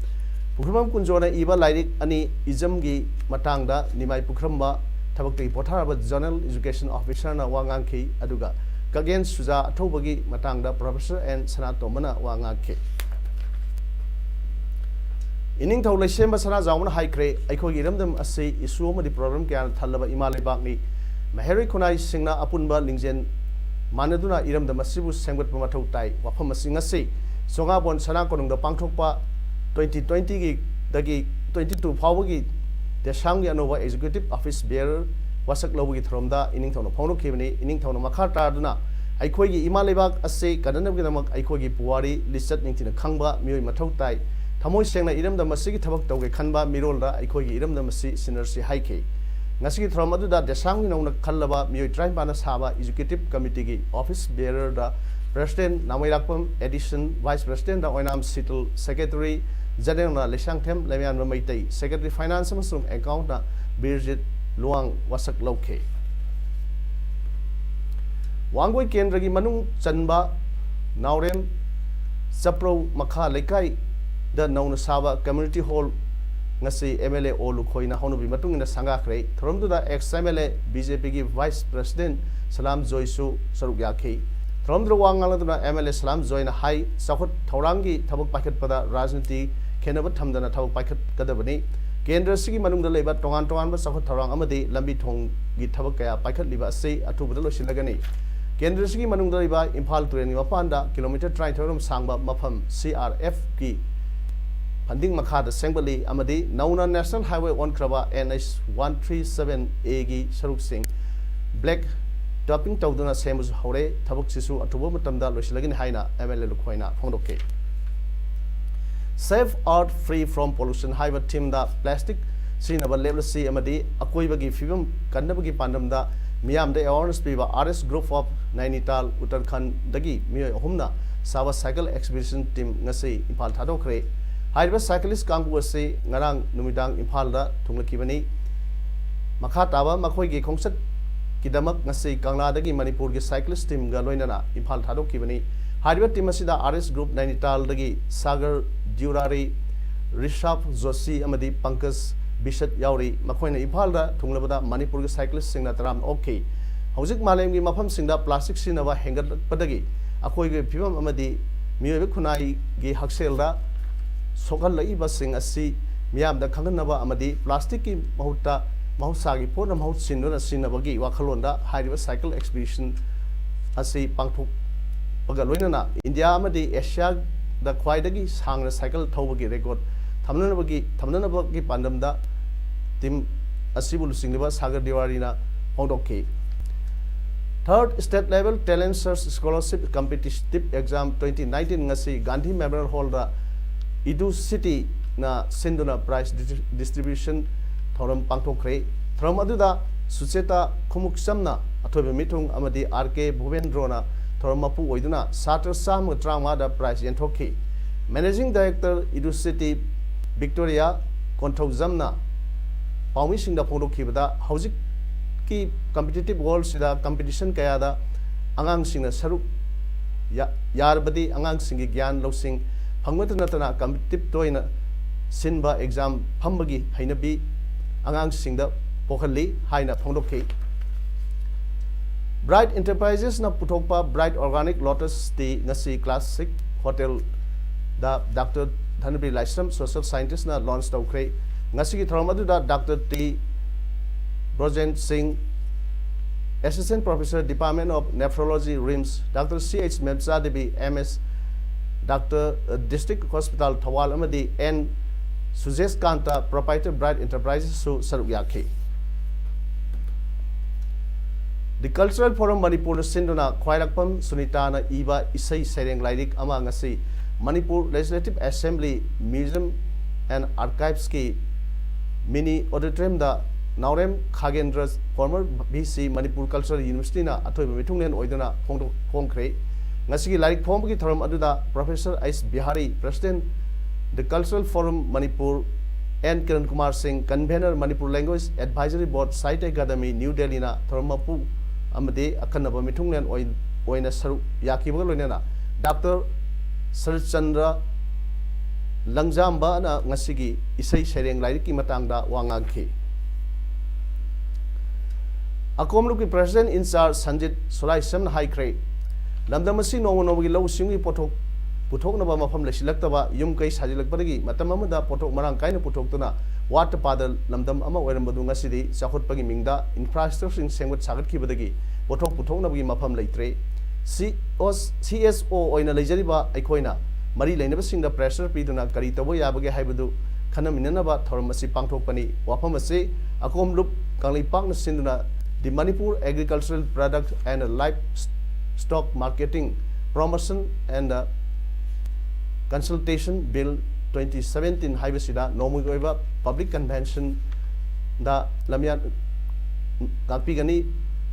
ꯄꯨꯈ꯭ꯔꯝꯕꯝ ꯀꯨꯟꯖꯣꯅ ꯏꯕ ꯂꯥꯏꯔꯤꯛ ꯑꯅꯤ, ꯏꯖꯝꯒꯤ ꯃꯇꯥꯡꯗ ꯅꯤꯃꯥꯏ ꯄꯨꯈ꯭ꯔꯝꯕ ꯊꯕꯛꯇꯒꯤ ꯄꯣꯊꯥꯔꯕ Zonal Education Officer ꯅ ꯋꯥ ꯉꯥꯡꯈꯤ, ꯑꯗꯨꯒ ꯀꯛꯌꯦꯟ ꯁꯨꯖꯥ ꯑꯊꯧꯕꯒꯤ ꯃꯇꯥꯡꯗ Professor ꯑꯦꯟ ꯁꯅꯥꯇꯣꯝꯕꯅ ꯋꯥ ꯉꯥꯡꯈꯤ꯫ ꯏꯅꯤꯡꯊꯧ ꯂꯩꯁꯦꯝꯕ ꯁꯅꯥꯖꯥꯎꯕꯅ ꯍꯥꯏꯈ꯭ꯔꯦ, ꯑꯩꯈꯣꯏꯒꯤ ꯏꯔꯝꯗꯝ ꯑꯁꯤ issue ꯑꯃꯗꯤ problem ꯀꯌꯥꯅ ꯊꯜꯂꯕ ꯏꯃꯥ ꯂꯩꯕꯥꯛꯅꯤ꯫ ꯃꯍꯩꯔꯣꯏ ꯈꯨꯟꯅꯥꯏꯁꯤꯡꯅ ꯑꯄꯨꯟꯕ ꯂꯤꯡꯖꯦꯜ ꯃꯥꯟꯅꯗꯨꯅ ꯏꯔꯝꯗꯝ ꯑꯁꯤꯕꯨ ꯁꯦꯝꯒꯠꯄ ꯃꯊꯧ ꯇꯥꯏ꯫ ꯋꯥꯐꯝ ꯑꯁꯤ ꯉꯁꯤ ꯁꯣꯉꯥꯕꯣꯟ ꯁꯅꯥ ꯀꯣꯅꯨꯡꯗ ꯄꯥꯡꯊꯣꯛꯄ twenty twenty ꯒꯤ ꯗꯒꯤ twenty two ꯐꯥꯎꯕꯒꯤ ꯗꯦꯁꯥꯝꯒꯤ ꯑꯅꯧꯕ Executive Office Bearer ꯋꯥꯁꯛ ꯂꯧꯕꯒꯤ ꯊꯧꯔꯝꯗ ꯏꯅꯤꯡꯊꯧꯅ ꯐꯣꯡꯗꯣꯛꯈꯤꯕꯅꯤ꯫ ꯏꯅꯤꯡꯊꯧꯅ ꯃꯈꯥ ꯇꯥꯗꯨꯅ ꯑꯩꯈꯣꯏꯒꯤ ꯏꯃꯥ ꯂꯩꯕꯥꯛ ꯑꯁꯤ ꯀꯟꯅꯅꯕꯒꯤꯗꯃꯛ ꯑꯩꯈꯣꯏꯒꯤ ꯄꯨꯋꯥꯔꯤ ꯂꯤꯆꯠ ꯅꯤꯡꯊꯤꯅ ꯈꯪꯕ ꯃꯤꯑꯣꯏ ꯃꯊꯧ ꯇꯥꯏ꯫ ꯊꯃꯣꯏ ꯁꯦꯡꯅ ꯏꯔꯝꯗꯝ ꯑꯁꯤꯒꯤ ꯊꯕꯛ ꯇꯧꯒꯦ ꯈꯟꯕ ꯃꯤꯔꯣꯜꯗ ꯑꯩꯈꯣꯏꯒꯤ ꯏꯔꯝꯗꯝ ꯑꯁꯤ ꯁꯤꯟꯅꯔꯁꯤ ꯍꯥꯏꯈꯤ꯫ ꯉꯁꯤꯒꯤ ꯊꯧꯔꯝ ꯑꯗꯨꯗ ꯗꯦꯁꯥꯝꯒꯤ ꯅꯧꯅ ꯈꯜꯂꯕ ꯃꯤꯑꯣꯏ ꯇꯔꯥꯅꯤꯄꯥꯟꯅ ꯁꯥꯕ Executive Committee ꯒꯤ Office Bearer ꯗ President ꯅꯥꯃꯩꯔꯥꯛꯄꯝ ꯑꯦꯗꯤꯁꯟ, Vice President ꯗ ꯑꯣꯏꯅꯥꯝ ꯁꯤꯇꯜ, Secretary General ꯅ ꯂꯩꯁꯥꯡꯊꯦꯝ ꯂꯩꯃꯌꯥꯟꯕ ꯃꯩꯇꯩ, Secretary Finance ꯑꯃꯁꯨꯡ Account ꯅ ꯕꯤꯔꯖꯤꯠ ꯂꯨꯋꯥꯡ ꯋꯥꯁꯛ ꯂꯧꯈꯤ꯫ ꯋꯥꯡꯒꯣꯏ ꯀꯦꯟꯗ꯭ꯔꯒꯤ ꯃꯅꯨꯡ ꯆꯟꯕ ꯅꯥꯎꯔꯦꯝ ꯆꯄ꯭ꯔꯧ ꯃꯈꯥ ꯂꯩꯀꯥꯏꯗ ꯅꯧꯅ ꯁꯥꯕ Community Hall ꯉꯁꯤ M L A ꯑꯣ ꯂꯨꯈꯣꯏꯅ ꯍꯧꯅꯕꯤ ꯃꯇꯨꯡ ꯏꯟꯅ ꯁꯪꯒꯥꯈ꯭ꯔꯦ꯫ ꯊꯧꯔꯝꯗꯨꯗ ex M L A B J P ꯒꯤ Vice President ꯁꯂꯥꯝ ꯖꯣꯏꯁꯨ ꯁꯔꯨꯛ ꯌꯥꯈꯤ꯫ ꯊꯧꯔꯝꯗꯨꯗ ꯋꯥ ꯉꯥꯡꯂꯗꯨꯅ M L A ꯁꯂꯥꯝ ꯖꯣꯏꯅ ꯍꯥꯏ, ꯆꯥꯎꯈꯠ ꯊꯧꯔꯥꯡꯒꯤ ꯊꯕꯛ ꯄꯥꯏꯈꯠꯄꯗ ꯔꯥꯖꯅꯤꯇꯤ ꯈꯦꯟꯅꯕ ꯊꯝꯗꯅ ꯊꯕꯛ ꯄꯥꯏꯈꯠꯀꯗꯕꯅꯤ꯫ ꯀꯦꯟꯗ꯭ꯔ ꯑꯁꯤꯒꯤ ꯃꯅꯨꯡꯗ ꯂꯩꯕ ꯇꯣꯉꯥꯟ ꯇꯣꯉꯥꯟꯕ ꯆꯥꯎꯈꯠ ꯊꯧꯔꯥꯡ ꯑꯃꯗꯤ ꯂꯝꯕꯤ ꯊꯣꯡꯒꯤ ꯊꯕꯛ ꯀꯌꯥ ꯄꯥꯏꯈꯠꯂꯤꯕ ꯑꯁꯤ ꯑꯊꯨꯕꯗ ꯂꯣꯏꯁꯤꯜꯂꯒꯅꯤ꯫ ꯀꯦꯟꯗ꯭ꯔ ꯑꯁꯤꯒꯤ ꯃꯅꯨꯡꯗ ꯂꯩꯕ ꯏꯝꯐꯥꯜ ꯇꯨꯔꯦꯜꯒꯤ ꯃꯄꯥꯟꯗ kilometre ꯇꯔꯥꯅꯤꯊꯣꯏ ꯔꯣꯝ ꯁꯥꯡꯕ ꯃꯐꯝ C R F ꯀꯤ funding ꯃꯈꯥꯗ ꯁꯦꯝꯒꯠꯂꯤ ꯑꯃꯗꯤ ꯅꯧꯅ National Highway ꯑꯣꯟꯈ꯭ꯔꯕ N H one three seven A ꯒꯤ ꯁꯔꯨꯛꯁꯤꯡ Black ꯁ꯭ꯋꯥꯞꯄꯤꯡ ꯇꯧꯗꯨꯅ ꯁꯦꯝꯕꯁꯨ ꯍꯧꯔꯦ꯫ ꯊꯕꯛꯁꯤꯁꯨ ꯑꯊꯨꯕ ꯃꯇꯝꯗ ꯂꯣꯏꯁꯤꯜꯂꯒꯅꯤ ꯍꯥꯏꯅ ꯑꯦꯝ ꯑꯦꯜ ꯑꯦ ꯂꯨꯈꯣꯏꯅ ꯐꯣꯡꯗꯣꯛꯈꯤ꯫ Save Earth Free from Pollution ꯍꯥꯏꯕ ꯊꯤꯝꯗ ꯄ꯭ꯂꯥꯁꯇꯤꯛ ꯁꯤꯖꯤꯟꯅꯕ ꯂꯦꯞꯂꯁꯤ ꯑꯃꯗꯤ ꯑꯀꯣꯏꯕꯒꯤ ꯐꯤꯕꯝ ꯀꯟꯅꯕꯒꯤ ꯄꯥꯟꯗꯝꯗ ꯃꯤꯌꯥꯝꯗ ꯑꯦꯋꯥꯔꯅꯦꯁ ꯄꯤꯕ R S group of Nainital ꯎꯠꯇꯔꯈꯟꯗꯒꯤ ꯃꯤꯑꯣꯏ ꯑꯍꯨꯝꯅ ꯁꯥꯕ ꯁꯥꯏꯀꯜ ꯑꯦꯛꯁꯄꯤꯗꯤꯁꯟ ꯇꯤꯝ ꯉꯁꯤ ꯏꯝꯐꯥꯜ ꯊꯥꯗꯣꯛꯈ꯭ꯔꯦ꯫ ꯍꯥꯏꯔꯤꯕ ꯁꯥꯏꯀꯂꯤꯁ ꯀꯥꯡꯕꯨ ꯑꯁꯤ ꯉꯔꯥꯡ ꯅꯨꯃꯤꯗꯥꯡ ꯏꯝꯐꯥꯜꯗ ꯊꯨꯡꯂꯛꯈꯤꯕꯅꯤ꯫ ꯃꯈꯥ ꯇꯥꯕ ꯃꯈꯣꯏꯒꯤ ꯈꯣꯡꯆꯠꯀꯤꯗꯃꯛ ꯉꯁꯤ ꯀꯪꯂꯥꯗꯒꯤ ꯃꯅꯤꯄꯨꯔꯒꯤ ꯁꯥꯏꯀ꯭ꯂꯤꯁ ꯇꯤꯝꯒ ꯂꯣꯏꯅꯅ ꯏꯝꯐꯥꯜ ꯊꯥꯗꯣꯛꯈꯤꯕꯅꯤ꯫ ꯍꯥꯏꯔꯤꯕ ꯇꯤꯝ ꯑꯁꯤꯗ R S group ꯅꯥꯏꯅꯤꯇꯥꯜꯗꯒꯤ Sagar ꯗ꯭ꯌꯨꯔꯥꯔꯤ, ꯔꯤꯁꯥꯕ Joshi ꯑꯃꯗꯤ ꯄꯪꯀꯖ ꯕꯤꯁꯠ ꯌꯥꯎꯔꯤ꯫ ꯃꯈꯣꯏꯅ ꯏꯝꯐꯥꯜꯗ ꯊꯨꯡꯂꯕꯗ ꯃꯅꯤꯄꯨꯔꯒꯤ ꯁꯥꯏꯀ꯭ꯂꯤꯁꯁꯤꯡꯅ ꯇꯔꯥꯝꯅ ꯑꯣꯛꯈꯤ꯫ ꯍꯧꯖꯤꯛ ꯃꯥꯂꯦꯝꯒꯤ ꯃꯐꯝꯁꯤꯡꯗ ꯄ꯭ꯂꯥꯁꯇꯤꯛ ꯁꯤꯖꯤꯟꯅꯕ ꯍꯦꯟꯒꯠꯂꯛꯄꯗꯒꯤ ꯑꯀꯣꯏꯕꯒꯤ ꯐꯤꯕꯝ ꯑꯃꯗꯤ ꯃꯤꯑꯣꯏꯕ ꯈꯨꯟꯅꯥꯏꯒꯤ ꯍꯛꯁꯦꯜꯗ ꯁꯣꯛꯍꯜꯂꯛꯏꯕꯁꯤꯡ ꯑꯁꯤ ꯃꯤꯌꯥꯝꯗ ꯈꯪꯍꯟꯅꯕ ꯑꯃꯗꯤ ꯄ꯭ꯂꯥꯁꯇꯤꯛꯀꯤ ꯃꯍꯨꯠꯇ ꯃꯍꯧꯁꯥꯒꯤ ꯄꯣꯠꯅ ꯃꯍꯨꯠ ꯁꯤꯟꯗꯨꯅ ꯁꯤꯖꯤꯟꯅꯕꯒꯤ ꯋꯥꯈꯜꯂꯣꯟꯗ ꯍꯥꯏꯔꯤꯕ ꯁꯥꯏꯀꯜ ꯑꯦꯛꯁꯄꯤꯗꯤꯁꯟ ꯑꯁꯤ ꯄꯥꯡꯊꯣꯛꯄꯒ ꯂꯣꯏꯅꯅ ꯏꯟꯗꯤꯌꯥ ꯑꯃꯗꯤ ꯑꯦꯁꯤꯌꯥꯗ ꯈ꯭ꯋꯥꯏꯗꯒꯤ ꯁꯥꯡꯅ ꯁꯥꯏꯀꯜ ꯊꯧꯕꯒꯤ ꯔꯦꯀꯣꯔꯗ ꯊꯝꯅꯅꯕꯒꯤ, ꯊꯝꯅꯅꯕꯒꯤ ꯄꯥꯟꯗꯝꯗ ꯇꯤꯝ ꯑꯁꯤꯕꯨ ꯂꯨꯆꯤꯡꯂꯤꯕ ꯁꯥꯒꯔ ꯗꯤꯋꯥꯔꯤꯅ ꯐꯣꯡꯗꯣꯛꯈꯤ꯫ Third State Level Talent Search Scholarship Competitive Exam twenty nineteen ꯉꯁꯤ ꯒꯥꯟꯙꯤ ꯃꯦꯃꯣꯔꯤꯌꯦꯜ ꯍꯣꯜꯗ ꯏꯗꯨ ꯁꯤꯇꯤꯅ ꯁꯤꯟꯗꯨꯅ ꯄ꯭ꯔꯥꯏꯖ ꯗꯤꯁꯇ꯭ꯔꯤꯕ꯭ꯌꯨꯁꯟ ꯊꯧꯔꯝ ꯄꯥꯡꯊꯣꯛꯈ꯭ꯔꯦ꯫ ꯊꯧꯔꯝ ꯑꯗꯨꯗ ꯁꯨꯆꯦꯇꯥ ꯈꯨꯃꯨꯛꯆꯝꯅ ꯑꯊꯣꯏꯕ ꯃꯤꯊꯨꯡ ꯑꯃꯗꯤ ꯑꯥꯔ ꯀꯦ ꯚꯨꯕꯦꯟꯗ꯭ꯔꯣꯅ ꯊꯧꯔꯝ ꯃꯄꯨ ꯑꯣꯏꯗꯨꯅ ꯁꯥꯇ꯭ꯔ ꯆꯥꯝꯃꯒ ꯇꯔꯥꯃꯉꯥꯗ ꯄ꯭ꯔꯥꯏꯖ ꯌꯦꯟꯊꯣꯛꯈꯤ꯫ ꯃꯦꯅꯦꯖꯤꯡ ꯗꯥꯏꯔꯦꯛꯇꯔ ꯏꯗꯨ ꯁꯤꯇꯤ ꯚꯤꯛꯇꯣꯔꯤꯌꯥ ꯀꯣꯟꯊꯧꯖꯝꯅ ꯄꯥꯎꯃꯤꯁꯤꯡꯗ ꯐꯣꯡꯗꯣꯛꯈꯤꯕꯗ, ꯍꯧꯖꯤꯛꯀꯤ ꯀꯝꯄꯤꯇꯤꯇꯤꯞ ꯋꯥꯔꯜꯁꯤꯗ ꯀꯝꯄꯤꯇꯤꯁꯟ ꯀꯌꯥꯗ ꯑꯉꯥꯡꯁꯤꯡꯅ ꯁꯔꯨꯛ ꯌꯥ-, ꯌꯥꯔꯕꯗꯤ ꯑꯉꯥꯡꯁꯤꯡꯒꯤ ꯒ꯭ꯌꯥꯟ ꯂꯧꯁꯤꯡ ꯐꯪꯕꯇ ꯅꯠꯇꯅ ꯀꯝꯄꯤꯇꯤꯇꯤꯞ ꯇꯣꯏꯅ ꯁꯤꯟꯕ ꯑꯦꯛꯖꯥꯝ ꯐꯝꯕꯒꯤ ꯍꯩꯅꯕꯤ ꯑꯉꯥꯡꯁꯤꯡꯗ ꯄꯣꯛꯍꯜꯂꯤ ꯍꯥꯏꯅ ꯐꯣꯡꯗꯣꯛꯈꯤ꯫ ꯕ꯭ꯔꯥꯏꯠ ꯏꯟꯇꯔꯄ꯭ꯔꯥꯏꯖꯦꯁꯅ ꯄꯨꯊꯣꯛꯄ ꯕ꯭ꯔꯥꯏꯠ ꯑꯣꯔꯒꯥꯅꯤꯛ ꯂꯣꯇꯁ ꯇꯤ ꯉꯁꯤ ꯀ꯭ꯂꯥꯁꯤꯛ ꯍꯣꯇꯦꯜꯗ ꯗꯥꯛꯇꯔ ꯙꯅꯕꯤꯔ ꯂꯥꯏꯁ꯭ꯔꯝ ꯁꯣꯁꯤꯌꯦꯜ ꯁꯥꯏꯟꯇꯤꯁꯅ ꯂꯣꯟꯆ ꯇꯧꯈ꯭ꯔꯦ꯫ ꯉꯁꯤꯒꯤ ꯊꯧꯔꯝ ꯑꯗꯨꯗ ꯗꯥꯛꯇꯔ ꯇꯤ ꯕ꯭ꯔꯣꯖꯦꯟ ꯁꯤꯡ, Assistant Professor, Department of Nephrology, RIMS, doctor ꯁꯤ ꯑꯩꯆ ꯃꯦꯝꯆꯥꯗꯦꯕꯤ, ꯑꯦꯝ ꯑꯦꯁ, ꯗꯥꯛꯇꯔ, ꯗꯤꯁꯇ꯭ꯔꯤꯛ ꯍꯣꯁꯄꯤꯇꯥꯜ ꯊꯧꯕꯥꯜ ꯑꯃꯗꯤ ꯑꯦꯟ ꯁꯨꯖꯦꯁ ꯀꯥꯟꯇ, ꯄ꯭ꯔꯣꯄꯥꯏꯇꯔ ꯕ꯭ꯔꯥꯏꯠ ꯏꯟꯇꯔꯄ꯭ꯔꯥꯏꯖꯦꯁꯁꯨ ꯁꯔꯨꯛ ꯌꯥꯈꯤ꯫ The Cultural Forum Manipurꯅ ꯁꯤꯟꯗꯨꯅ ꯈ꯭ꯋꯥꯏꯔꯥꯛꯄꯝ ꯁꯨꯅꯤꯇꯥꯅ ꯏꯕ ꯏꯁꯩ ꯁꯩꯔꯦꯡ ꯂꯥꯏꯔꯤꯛ ꯑꯃ ꯉꯁꯤ Manipur Legislative Assembly Museum and Archives ꯀꯤ mini auditorium ꯗ ꯅꯥꯎꯔꯦꯝ ꯈꯥꯒꯦꯟꯗ꯭ꯔ, former V C, Manipur Cultural University ꯅ ꯑꯊꯣꯏꯕ ꯃꯤꯊꯨꯡꯂꯦꯟ ꯑꯣꯏꯗꯨꯅ ꯐꯣꯡꯗꯣꯛ-, ꯐꯣꯡꯈ꯭ꯔꯦ꯫ ꯉꯁꯤꯒꯤ ꯂꯥꯏꯔꯤꯛ ꯐꯣꯡꯕꯒꯤ ꯊꯧꯔꯝ ꯑꯗꯨꯗ Professor H Bihari, President, The Cultural Forum Manipur, N Kiran Kumar ꯁꯤꯡ, Convener, Manipur Language Advisory Board, Sahitya Academy, New Delhi ꯅ ꯊꯧꯔꯝ ꯃꯄꯨ ꯑꯃꯗꯤ ꯑꯈꯟꯅꯕ ꯃꯤꯊꯨꯡꯂꯦꯟ ꯑꯣꯏ-, ꯑꯣꯏꯅ ꯁꯔꯨꯛ ꯌꯥꯈꯤꯕꯒ ꯂꯣꯏꯅꯅ Doctor ꯁꯔꯠꯆꯟꯗ꯭ꯔ ꯂꯪꯖꯥꯝꯕꯅ ꯉꯁꯤꯒꯤ ꯏꯁꯩ ꯁꯩꯔꯦꯡ ꯂꯥꯏꯔꯤꯛꯀꯤ ꯃꯇꯥꯡꯗ ꯋꯥ ꯉꯥꯡꯈꯤ꯫ ꯑꯀꯣꯝꯂꯨꯞꯀꯤ President in Charge ꯁꯟꯖꯤꯠ ꯁꯣꯂꯥꯏꯁꯝꯅ ꯍꯥꯏꯈ꯭ꯔꯦ, ꯂꯝꯗꯝ ꯑꯁꯤ ꯅꯣꯡꯃ ꯅꯣꯡꯃꯒꯤ ꯂꯧꯎ ꯁꯤꯡꯎꯒꯤ ꯄꯣꯠꯊꯣꯛ ꯄꯨꯊꯣꯛꯅꯕ ꯃꯐꯝ ꯂꯩꯁꯤꯜꯂꯛꯇꯕ, ꯌꯨꯝ ꯀꯩ ꯁꯥꯖꯤꯜꯂꯛꯄꯗꯒꯤ ꯃꯇꯝ ꯑꯃꯗ ꯄꯣꯠꯊꯣꯛ ꯃꯔꯥꯡ ꯀꯥꯏꯅ ꯄꯨꯊꯣꯛꯇꯨꯅ ꯋꯥꯠꯇ ꯄꯥꯗ ꯂꯝꯗꯝ ꯑꯃ ꯑꯣꯏꯔꯝꯕꯗꯨ ꯉꯁꯤꯗꯤ ꯆꯥꯎꯈꯠꯄꯒꯤ ꯃꯤꯡꯗ infrastructureꯁꯤꯡ ꯁꯦꯝꯒꯠ ꯁꯥꯒꯠꯈꯤꯕꯗꯒꯤ ꯄꯣꯠꯊꯣꯛ ꯄꯨꯊꯣꯛꯅꯕꯒꯤ ꯃꯐꯝ ꯂꯩꯇ꯭ꯔꯦ꯫ C O, C S O ꯑꯣꯏꯅ ꯂꯩꯖꯔꯤꯕ ꯑꯩꯈꯣꯏꯅ ꯃꯔꯤ ꯂꯩꯅꯕꯁꯤꯡꯗ pressure ꯄꯤꯗꯨꯅ ꯀꯔꯤ ꯇꯧꯕ ꯌꯥꯕꯒꯦ ꯍꯥꯏꯕꯗꯨ ꯈꯟꯅꯃꯤꯟꯅꯅꯕ ꯊꯧꯔꯝ ꯑꯁꯤ ꯄꯥꯡꯊꯣꯛꯄꯅꯤ꯫ ꯋꯥꯐꯝ ꯑꯁꯤ ꯑꯀꯣꯝꯂꯨꯞ ꯀꯪꯂꯩꯄꯥꯛꯅ ꯁꯤꯟꯗꯨꯅ The Manipur Agricultural Product and Livestock Marketing Promotion and Consultation Bill twenty seventeen ꯍꯥꯏꯕꯁꯤꯗ ꯅꯣꯡꯃꯒꯤ ꯑꯣꯏꯕ public conventionꯗ ꯂꯝꯌꯥꯟ ꯉꯥꯛꯄꯤꯒꯅꯤ꯫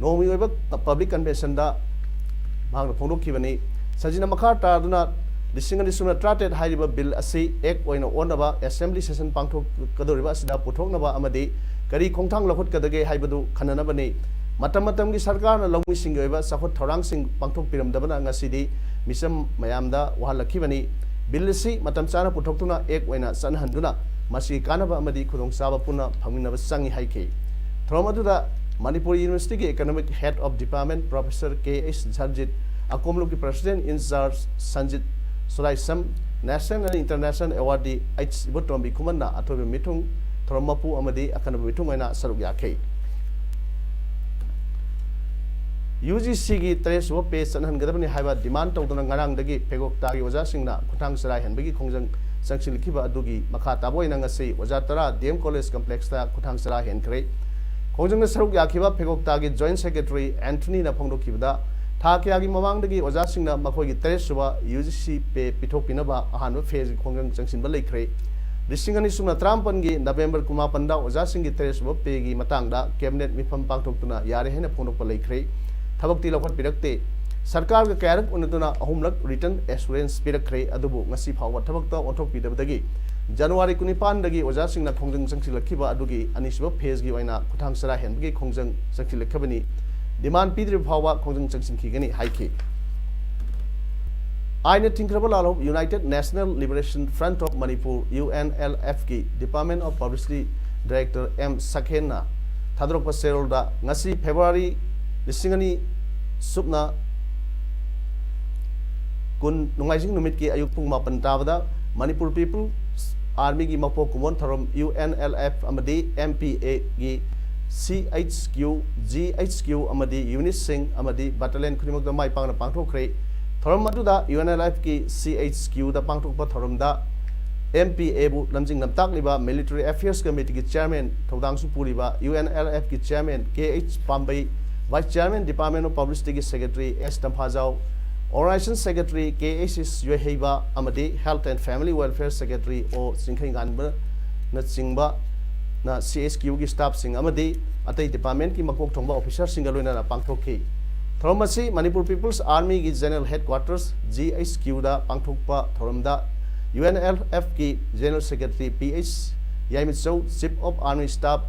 ꯅꯣꯡꯃꯒꯤ ꯑꯣꯏꯕ public conventionꯗ ꯃꯍꯥꯛꯅ ꯐꯣꯡꯗꯣꯛꯈꯤꯕꯅꯤ꯫ ꯁꯟꯖꯤꯠꯅ ꯃꯈꯥ ꯇꯥꯗꯨꯅ ꯂꯤꯁꯤꯡ ꯑꯅꯤ ꯁꯨꯞꯅ ꯇꯔꯥꯇꯔꯦꯠ ꯍꯥꯏꯔꯤꯕ bill ꯑꯁꯤ act ꯑꯣꯏꯅ ꯑꯣꯟꯅꯕ assembly session ꯄꯥꯡꯊꯣꯛꯀꯗꯧꯔꯤꯕ ꯑꯁꯤꯗ ꯄꯨꯊꯣꯛꯅꯕ ꯑꯃꯗꯤ ꯀꯔꯤ ꯈꯣꯡꯊꯥꯡ ꯂꯧꯈꯠꯀꯗꯒꯦ ꯍꯥꯏꯕꯗꯨ ꯈꯟꯅꯅꯕꯅꯤ꯫ ꯃꯇꯝ ꯃꯇꯝꯒꯤ ꯁꯔꯀꯥꯔꯅ ꯂꯧꯃꯤꯁꯤꯡꯒꯤ ꯑꯣꯏꯕ ꯆꯥꯎꯈꯠ ꯊꯧꯔꯥꯡꯁꯤꯡ ꯄꯥꯡꯊꯣꯛꯄꯤꯔꯝꯗꯕꯅ ꯉꯁꯤꯗꯤ ꯃꯤꯆꯝ ꯃꯌꯥꯝꯗ ꯋꯥꯍꯜꯂꯛꯈꯤꯕꯅꯤ꯫ Bill ꯑꯁꯤ ꯃꯇꯝ ꯆꯥꯅ ꯄꯨꯊꯣꯛꯇꯨꯅ act ꯑꯣꯏꯅ ꯆꯠꯅꯍꯟꯗꯨꯅ ꯃꯁꯤꯒꯤ ꯀꯥꯟꯅꯕ ꯑꯃꯗꯤ ꯈꯨꯗꯣꯡꯆꯥꯕ ꯄꯨꯟꯅ ꯐꯪꯃꯤꯟꯅꯕ ꯆꯪꯏ ꯍꯥꯏꯈꯤ꯫ ꯊꯧꯔꯝ ꯑꯗꯨꯗ Manipur Universityꯒꯤ Economic Head of Department Professor K H Sanjit, ꯑꯀꯣꯝꯂꯨꯞꯀꯤ President in Charge Sanjit ꯁꯨꯂꯥꯏꯁꯝ, National and International Awardee H ꯏꯕꯣꯇꯣꯝꯕꯤ ꯈꯨꯃꯟꯅ ꯑꯊꯣꯏꯕ ꯃꯤꯊꯨꯡ, ꯊꯧꯔꯝ ꯃꯄꯨ ꯑꯃꯗꯤ ꯑꯈꯟꯅꯕ ꯃꯤꯊꯨꯡ ꯑꯣꯏꯅ ꯁꯔꯨꯛ ꯌꯥꯈꯤ꯫ UGCꯒꯤ ꯇꯔꯦꯠ ꯁꯨꯕ pay ꯆꯠꯍꯟꯒꯗꯕꯅꯤ ꯍꯥꯏꯕ demand ꯇꯧꯗꯨꯅ ꯉꯔꯥꯡꯗꯒꯤ ꯐꯦꯒꯣꯛꯇꯥꯒꯤ ꯑꯣꯖꯥꯁꯤꯡꯅ ꯈꯨꯠꯊꯥꯡ ꯆꯔꯥ ꯍꯦꯟꯕꯒꯤ ꯈꯣꯡꯖꯪ ꯆꯪꯁꯤꯜꯂꯛꯈꯤꯕ ꯑꯗꯨꯒꯤ ꯃꯈꯥ ꯇꯥꯕ ꯑꯣꯏꯅ ꯉꯁꯤ ꯑꯣꯖꯥ ꯇꯔꯥ D M College Complexꯇ ꯈꯨꯠꯊꯥꯡ ꯆꯔꯥ ꯍꯦꯟꯈ꯭ꯔꯦ꯫ ꯈꯣꯡꯖꯪꯗ ꯁꯔꯨꯛ ꯌꯥꯈꯤꯕ ꯐꯦꯒꯣꯛꯇꯥꯒꯤ Joint Secretary Anthonyꯅ ꯐꯣꯡꯗꯣꯛꯈꯤꯕꯗ, ꯊꯥ ꯀꯌꯥꯒꯤ ꯃꯃꯥꯡꯗꯒꯤ ꯑꯣꯖꯥꯁꯤꯡꯅ ꯃꯈꯣꯏꯒꯤ ꯇꯔꯦꯠ ꯁꯨꯕ UGC pay ꯄꯤꯊꯣꯛꯄꯤꯅꯕ ꯑꯍꯥꯟꯕ phaseꯀꯤ ꯈꯣꯡꯖꯪ ꯆꯪꯁꯤꯟꯕ ꯂꯩꯈ꯭ꯔꯦ꯫ ꯂꯤꯁꯤꯡ ꯑꯅꯤ ꯁꯨꯞꯅ ꯇꯔꯥꯃꯥꯄꯟꯒꯤ November ꯀꯨꯟꯃꯥꯄꯟꯗ ꯑꯣꯖꯥꯁꯤꯡꯒꯤ ꯇꯔꯦꯠ ꯁꯨꯕ payꯒꯤ ꯃꯇꯥꯡꯗ cabinet ꯃꯤꯐꯝ ꯄꯥꯡꯊꯣꯛꯇꯨꯅ ꯌꯥꯔꯦ ꯍꯥꯏꯅ ꯐꯣꯡꯗꯣꯛꯄ ꯂꯩꯈ꯭ꯔꯦ꯫ ꯊꯕꯛꯇꯤ ꯂꯧꯈꯠꯄꯤꯔꯛꯇꯦ꯫ ꯁꯔꯀꯥꯔꯒ ꯀꯌꯥꯔꯛ ꯎꯅꯗꯨꯅ ꯑꯍꯨꯝꯂꯛ written assurance ꯄꯤꯔꯛꯈ꯭ꯔꯦ, ꯑꯗꯨꯕꯨ ꯉꯁꯤ ꯐꯥꯎꯕ ꯊꯕꯛꯇ ꯑꯣꯟꯊꯣꯛꯄꯤꯗꯕꯗꯒꯤ January ꯀꯨꯟꯅꯤꯄꯥꯟꯗꯒꯤ ꯑꯣꯖꯥꯁꯤꯡꯅ ꯈꯣꯡꯖꯪ ꯆꯪꯁꯤꯜꯂꯛꯈꯤꯕ ꯑꯗꯨꯒꯤ ꯑꯅꯤꯁꯨꯕ phaseꯀꯤ ꯑꯣꯏꯅ ꯈꯨꯊꯥꯡ ꯆꯔꯥ ꯍꯦꯟꯕꯒꯤ ꯈꯣꯡꯖꯪ ꯆꯪꯁꯤꯜꯂꯛꯈꯤꯕꯅꯤ꯫ Demand ꯄꯤꯗ꯭ꯔꯤꯕ ꯐꯥꯎꯕ ꯈꯣꯡꯖꯪ ꯆꯪꯁꯤꯟꯈꯤꯒꯅꯤ ꯍꯥꯏꯈꯤ꯫ ꯑꯥꯏꯟꯅ ꯊꯤꯡꯈ꯭ꯔꯕ ꯂꯥꯜꯍꯧ United National Liberation Front of Manipur, UNLFꯀꯤ Department of Publicity Director M ꯁꯈꯦꯟꯅ ꯊꯥꯗꯣꯔꯛꯄ ꯆꯦꯔꯣꯜꯗ, ꯉꯁꯤ February ꯂꯤꯁꯤꯡ ꯑꯅꯤ ꯁꯨꯞꯅ ꯀꯨꯟ ꯅꯣꯡꯃꯥꯏꯖꯤꯡ ꯅꯨꯃꯤꯠꯀꯤ ꯑꯌꯨꯛ ꯄꯨꯡ ꯃꯥꯄꯟ ꯇꯥꯕꯗ Manipur People's Armyꯒꯤ ꯃꯄꯣꯛ ꯀꯨꯝꯑꯣꯟ ꯊꯧꯔꯝ UNLF ꯑꯃꯗꯤ MPAꯒꯤ CHQ, GHQ ꯑꯃꯗꯤ unitꯁꯤꯡ ꯑꯃꯗꯤ battalion ꯈꯨꯗꯤꯡꯃꯛꯇ ꯃꯥꯏ ꯄꯥꯛꯅ ꯄꯥꯡꯊꯣꯛꯈ꯭ꯔꯦ꯫ ꯊꯧꯔꯝ ꯑꯗꯨꯗ UNLFꯀꯤ CHQꯗ ꯄꯥꯡꯊꯣꯛꯄ ꯊꯧꯔꯝꯗ MPAꯕꯨ ꯂꯝꯖꯤꯡ ꯂꯝꯇꯥꯛꯂꯤꯕ Military Affairs Committeeꯒꯤ Chairman, ꯊꯧꯗꯥꯡꯁꯨ ꯄꯨꯔꯤꯕ UNLFꯀꯤ Chairman K H ꯄꯥꯝꯕꯩ, Vice Chairman Department of Publicityꯒꯤ Secretary S ꯇꯝꯐꯥꯖꯥꯎ, Organization Secretary K H S ꯌꯣꯏꯍꯩꯕ ꯑꯃꯗꯤ Health and Family Welfare Secretary O ꯆꯤꯡꯈꯩꯉꯥꯟꯕꯅꯆꯤꯡꯕꯅ CHQꯒꯤ staffꯁꯤꯡ ꯑꯃꯗꯤ ꯑꯇꯩ departmentꯀꯤ ꯃꯀꯣꯛ ꯊꯣꯡꯕ officerꯁꯤꯡꯒ ꯂꯣꯏꯅꯅ ꯄꯥꯡꯊꯣꯛꯈꯤ꯫ ꯊꯧꯔꯝ ꯑꯁꯤ Manipur People's Armyꯒꯤ General Headquarters, GHQꯗ ꯄꯥꯡꯊꯣꯛꯄ ꯊꯧꯔꯝꯗ UNLFꯀꯤ General Secretary P H ꯌꯥꯏꯃꯆꯧ, Chief of Army Staff,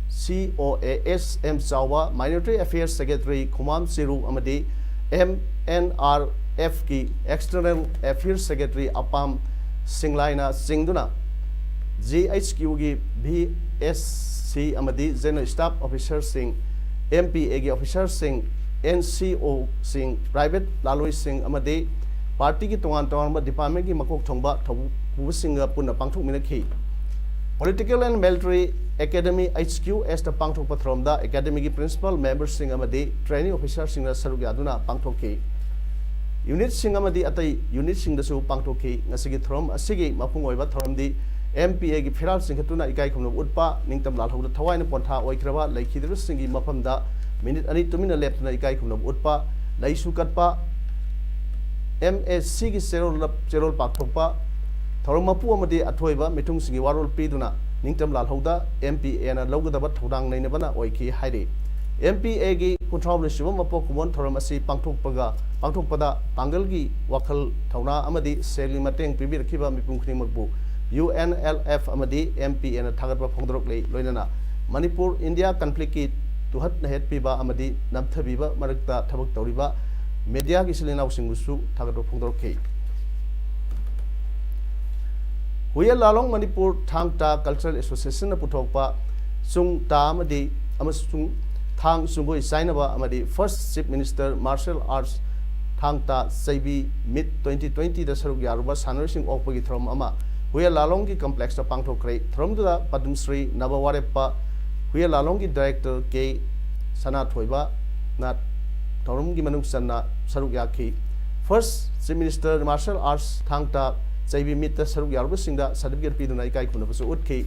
COAS M ꯆꯥꯎꯕ, Military Affairs Secretary ꯈꯨꯃꯥꯝ ꯆꯤꯔꯨ ꯑꯃꯗꯤ MNRFꯀꯤ External Affairs Secretary ꯑꯄꯥꯝ ꯁꯤꯡꯂꯥꯏꯅ ꯆꯤꯡꯗꯨꯅ GHQꯒꯤ VSC ꯑꯃꯗꯤ General Staff Officerꯁꯤꯡ, MPAꯒꯤ officerꯁꯤꯡ, NCOꯁꯤꯡ, private ꯂꯥꯂꯣꯏꯁꯤꯡ ꯑꯃꯗꯤ partyꯒꯤ ꯇꯣꯉꯥꯟ ꯇꯣꯉꯥꯟꯕ departmentꯀꯤ ꯃꯀꯣꯛ ꯊꯣꯡꯕ ꯊꯧꯕꯨ ꯄꯨꯕꯁꯤꯡꯒ ꯄꯨꯟꯅ ꯄꯥꯡꯊꯣꯛꯃꯤꯟꯅꯈꯤ꯫ Political and Military Academy HQSꯇ ꯄꯥꯡꯊꯣꯛꯄ ꯊꯧꯔꯝꯗ academyꯒꯤ principal memberꯁꯤꯡ ꯑꯃꯗꯤ training officerꯁꯤꯡꯅ ꯁꯔꯨꯛ ꯌꯥꯗꯨꯅ ꯄꯥꯡꯊꯣꯛꯈꯤ꯫ Unitꯁꯤꯡ ꯑꯃꯗꯤ ꯑꯇꯩ unitꯁꯤꯡꯗꯁꯨ ꯄꯥꯡꯊꯣꯛꯈꯤ꯫ ꯉꯁꯤꯒꯤ ꯊꯧꯔꯝ ꯑꯁꯤꯒꯤ ꯃꯄꯨꯡ ꯑꯣꯏꯕ ꯊꯧꯔꯝꯗꯤ ꯑꯦꯝ ꯄꯤ ꯑꯦꯒꯤ ꯐꯤꯔꯥꯜ ꯆꯤꯡꯈꯠꯇꯨꯅ ꯏꯀꯥꯏ ꯈꯨꯝꯅꯕ ꯎꯠꯄ, ꯅꯤꯡꯇꯝ ꯂꯥꯜꯍꯧꯗ ꯊꯋꯥꯏꯅ ꯄꯣꯟꯊꯥ ꯑꯣꯏꯈ꯭ꯔꯕ ꯂꯩꯈꯤꯗ꯭ꯔꯕꯁꯤꯡꯒꯤ ꯃꯐꯝꯗ ꯃꯤꯅꯤꯠ ꯑꯅꯤ ꯇꯨꯃꯤꯟꯅ ꯂꯦꯞꯇꯨꯅ ꯏꯀꯥꯏ ꯈꯨꯝꯅꯕ ꯎꯠꯄ, ꯂꯩꯁꯨ ꯀꯠꯄ, ꯑꯦꯝ ꯑꯦ ꯁꯤꯒꯤ ꯆꯦꯔꯣꯜ ꯆꯦꯔꯣꯜ ꯄꯥꯛꯊꯣꯛꯄ, ꯊꯧꯔꯝ ꯃꯄꯨ ꯑꯃꯗꯤ ꯑꯊꯣꯏꯕ ꯃꯤꯊꯨꯡꯁꯤꯡꯒꯤ ꯋꯥꯔꯣꯜ ꯄꯤꯗꯨꯅ ꯅꯤꯡꯇꯝ ꯂꯥꯜꯍꯧꯗ ꯑꯦꯝ ꯄꯤ ꯑꯦꯅ ꯂꯧꯒꯗꯕ ꯊꯧꯗꯥꯡ ꯅꯩꯅꯕꯅ ꯑꯣꯏꯈꯤ ꯍꯥꯏꯔꯤ꯫ ꯑꯦꯝ ꯄꯤ ꯑꯦꯒꯤ ꯀꯨꯟꯊ꯭ꯔꯥꯍꯨꯝꯗꯣꯏ ꯁꯨꯕ ꯃꯄꯣꯛ ꯀꯨꯝꯑꯣꯟ ꯊꯧꯔꯝ ꯑꯁꯤ ꯄꯥꯡꯊꯣꯛꯄꯒ ꯄꯥꯡꯊꯣꯛꯄꯗ ꯄꯥꯡꯒꯜꯒꯤ ꯋꯥꯈꯜ ꯊꯧꯅꯥ ꯑꯃꯗꯤ ꯁꯦꯜꯒꯤ ꯃꯇꯦꯡ ꯄꯤꯕꯤꯔꯛꯈꯤꯕ ꯃꯤꯄꯨꯝ ꯈꯨꯗꯤꯡꯃꯛꯄꯨ ꯌꯨ ꯑꯦꯟ ꯑꯦꯜ ꯑꯦꯐ ꯑꯃꯗꯤ ꯑꯦꯝ ꯄꯤ ꯑꯦꯅ ꯊꯥꯒꯠꯄ ꯐꯣꯡꯗꯣꯔꯛꯂꯤ꯫ ꯂꯣꯏꯅꯅ ꯃꯅꯤꯄꯨꯔ ꯏꯟꯗꯤꯌꯥ ꯀꯟꯐ꯭ꯂꯤꯛꯀꯤ ꯇꯨꯍꯠ ꯅꯩꯍꯠꯄꯤꯕ ꯑꯃꯗꯤ ꯅꯝꯊꯕꯤꯕ ꯃꯔꯛꯇ ꯊꯕꯛ ꯇꯧꯔꯤꯕ ꯃꯦꯗꯤꯌꯥꯒꯤ ꯏꯆꯤꯜ ꯏꯅꯥꯎꯁꯤꯡꯕꯨꯁꯨ ꯊꯥꯒꯠꯄ ꯐꯣꯡꯗꯣꯔꯛꯈꯤ꯫ ꯍꯨꯌꯦꯟ ꯂꯥꯂꯣꯡ ꯃꯅꯤꯄꯨꯔ ꯊꯥꯡ ꯇꯥ ꯀꯜꯆꯔꯦꯜ ꯑꯦꯁꯣꯁꯤꯌꯦꯁꯟꯅ ꯄꯨꯊꯣꯛꯄ ꯆꯨꯡ ꯇꯥ ꯑꯃꯗꯤ ꯑꯃꯁꯨꯡ ꯊꯥꯡ ꯆꯨꯡꯒꯣꯏ ꯆꯥꯏꯅꯕ ꯑꯃꯗꯤ first chief minister martial arts ꯊꯥꯡ ꯇꯥ ꯆꯩꯕꯤ ꯃꯤꯠ ꯇ꯭ꯋꯦꯟꯇꯤ ꯇ꯭ꯋꯦꯟꯇꯤꯗ ꯁꯔꯨꯛ ꯌꯥꯔꯨꯕ ꯁꯥꯟꯅꯔꯣꯏꯁꯤꯡ ꯑꯣꯛꯄꯒꯤ ꯊꯧꯔꯝ ꯑꯃ ꯍꯨꯌꯦꯟ ꯂꯥꯂꯣꯡꯒꯤ ꯀꯝꯄ꯭ꯂꯦꯛꯁꯇ ꯄꯥꯡꯊꯣꯛꯈ꯭ꯔꯦ꯫ ꯊꯧꯔꯝꯗꯨꯗ ꯄꯗꯃꯁ꯭ꯔꯤ ꯅꯕ ꯋꯥꯔꯦꯞꯄ ꯍꯨꯌꯦꯟ ꯂꯥꯂꯣꯡꯒꯤ ꯗꯥꯏꯔꯦꯛꯇꯔ ꯀꯦ ꯁꯅꯥꯊꯣꯏꯕꯅ ꯊꯧꯔꯝꯒꯤ ꯃꯅꯨꯡ ꯆꯟꯅ ꯁꯔꯨꯛ ꯌꯥꯈꯤ꯫ First chief minister martial arts ꯊꯥꯡ ꯇꯥ ꯆꯩꯕꯤ ꯃꯤꯠꯇ ꯁꯔꯨꯛ ꯌꯥꯔꯨꯕꯁꯤꯡꯗ ꯁꯥꯔꯇꯤꯐꯤꯀꯦꯠ ꯄꯤꯗꯨꯅ ꯏꯀꯥꯏ ꯈꯨꯝꯅꯕꯁꯨ ꯎꯠꯈꯤ꯫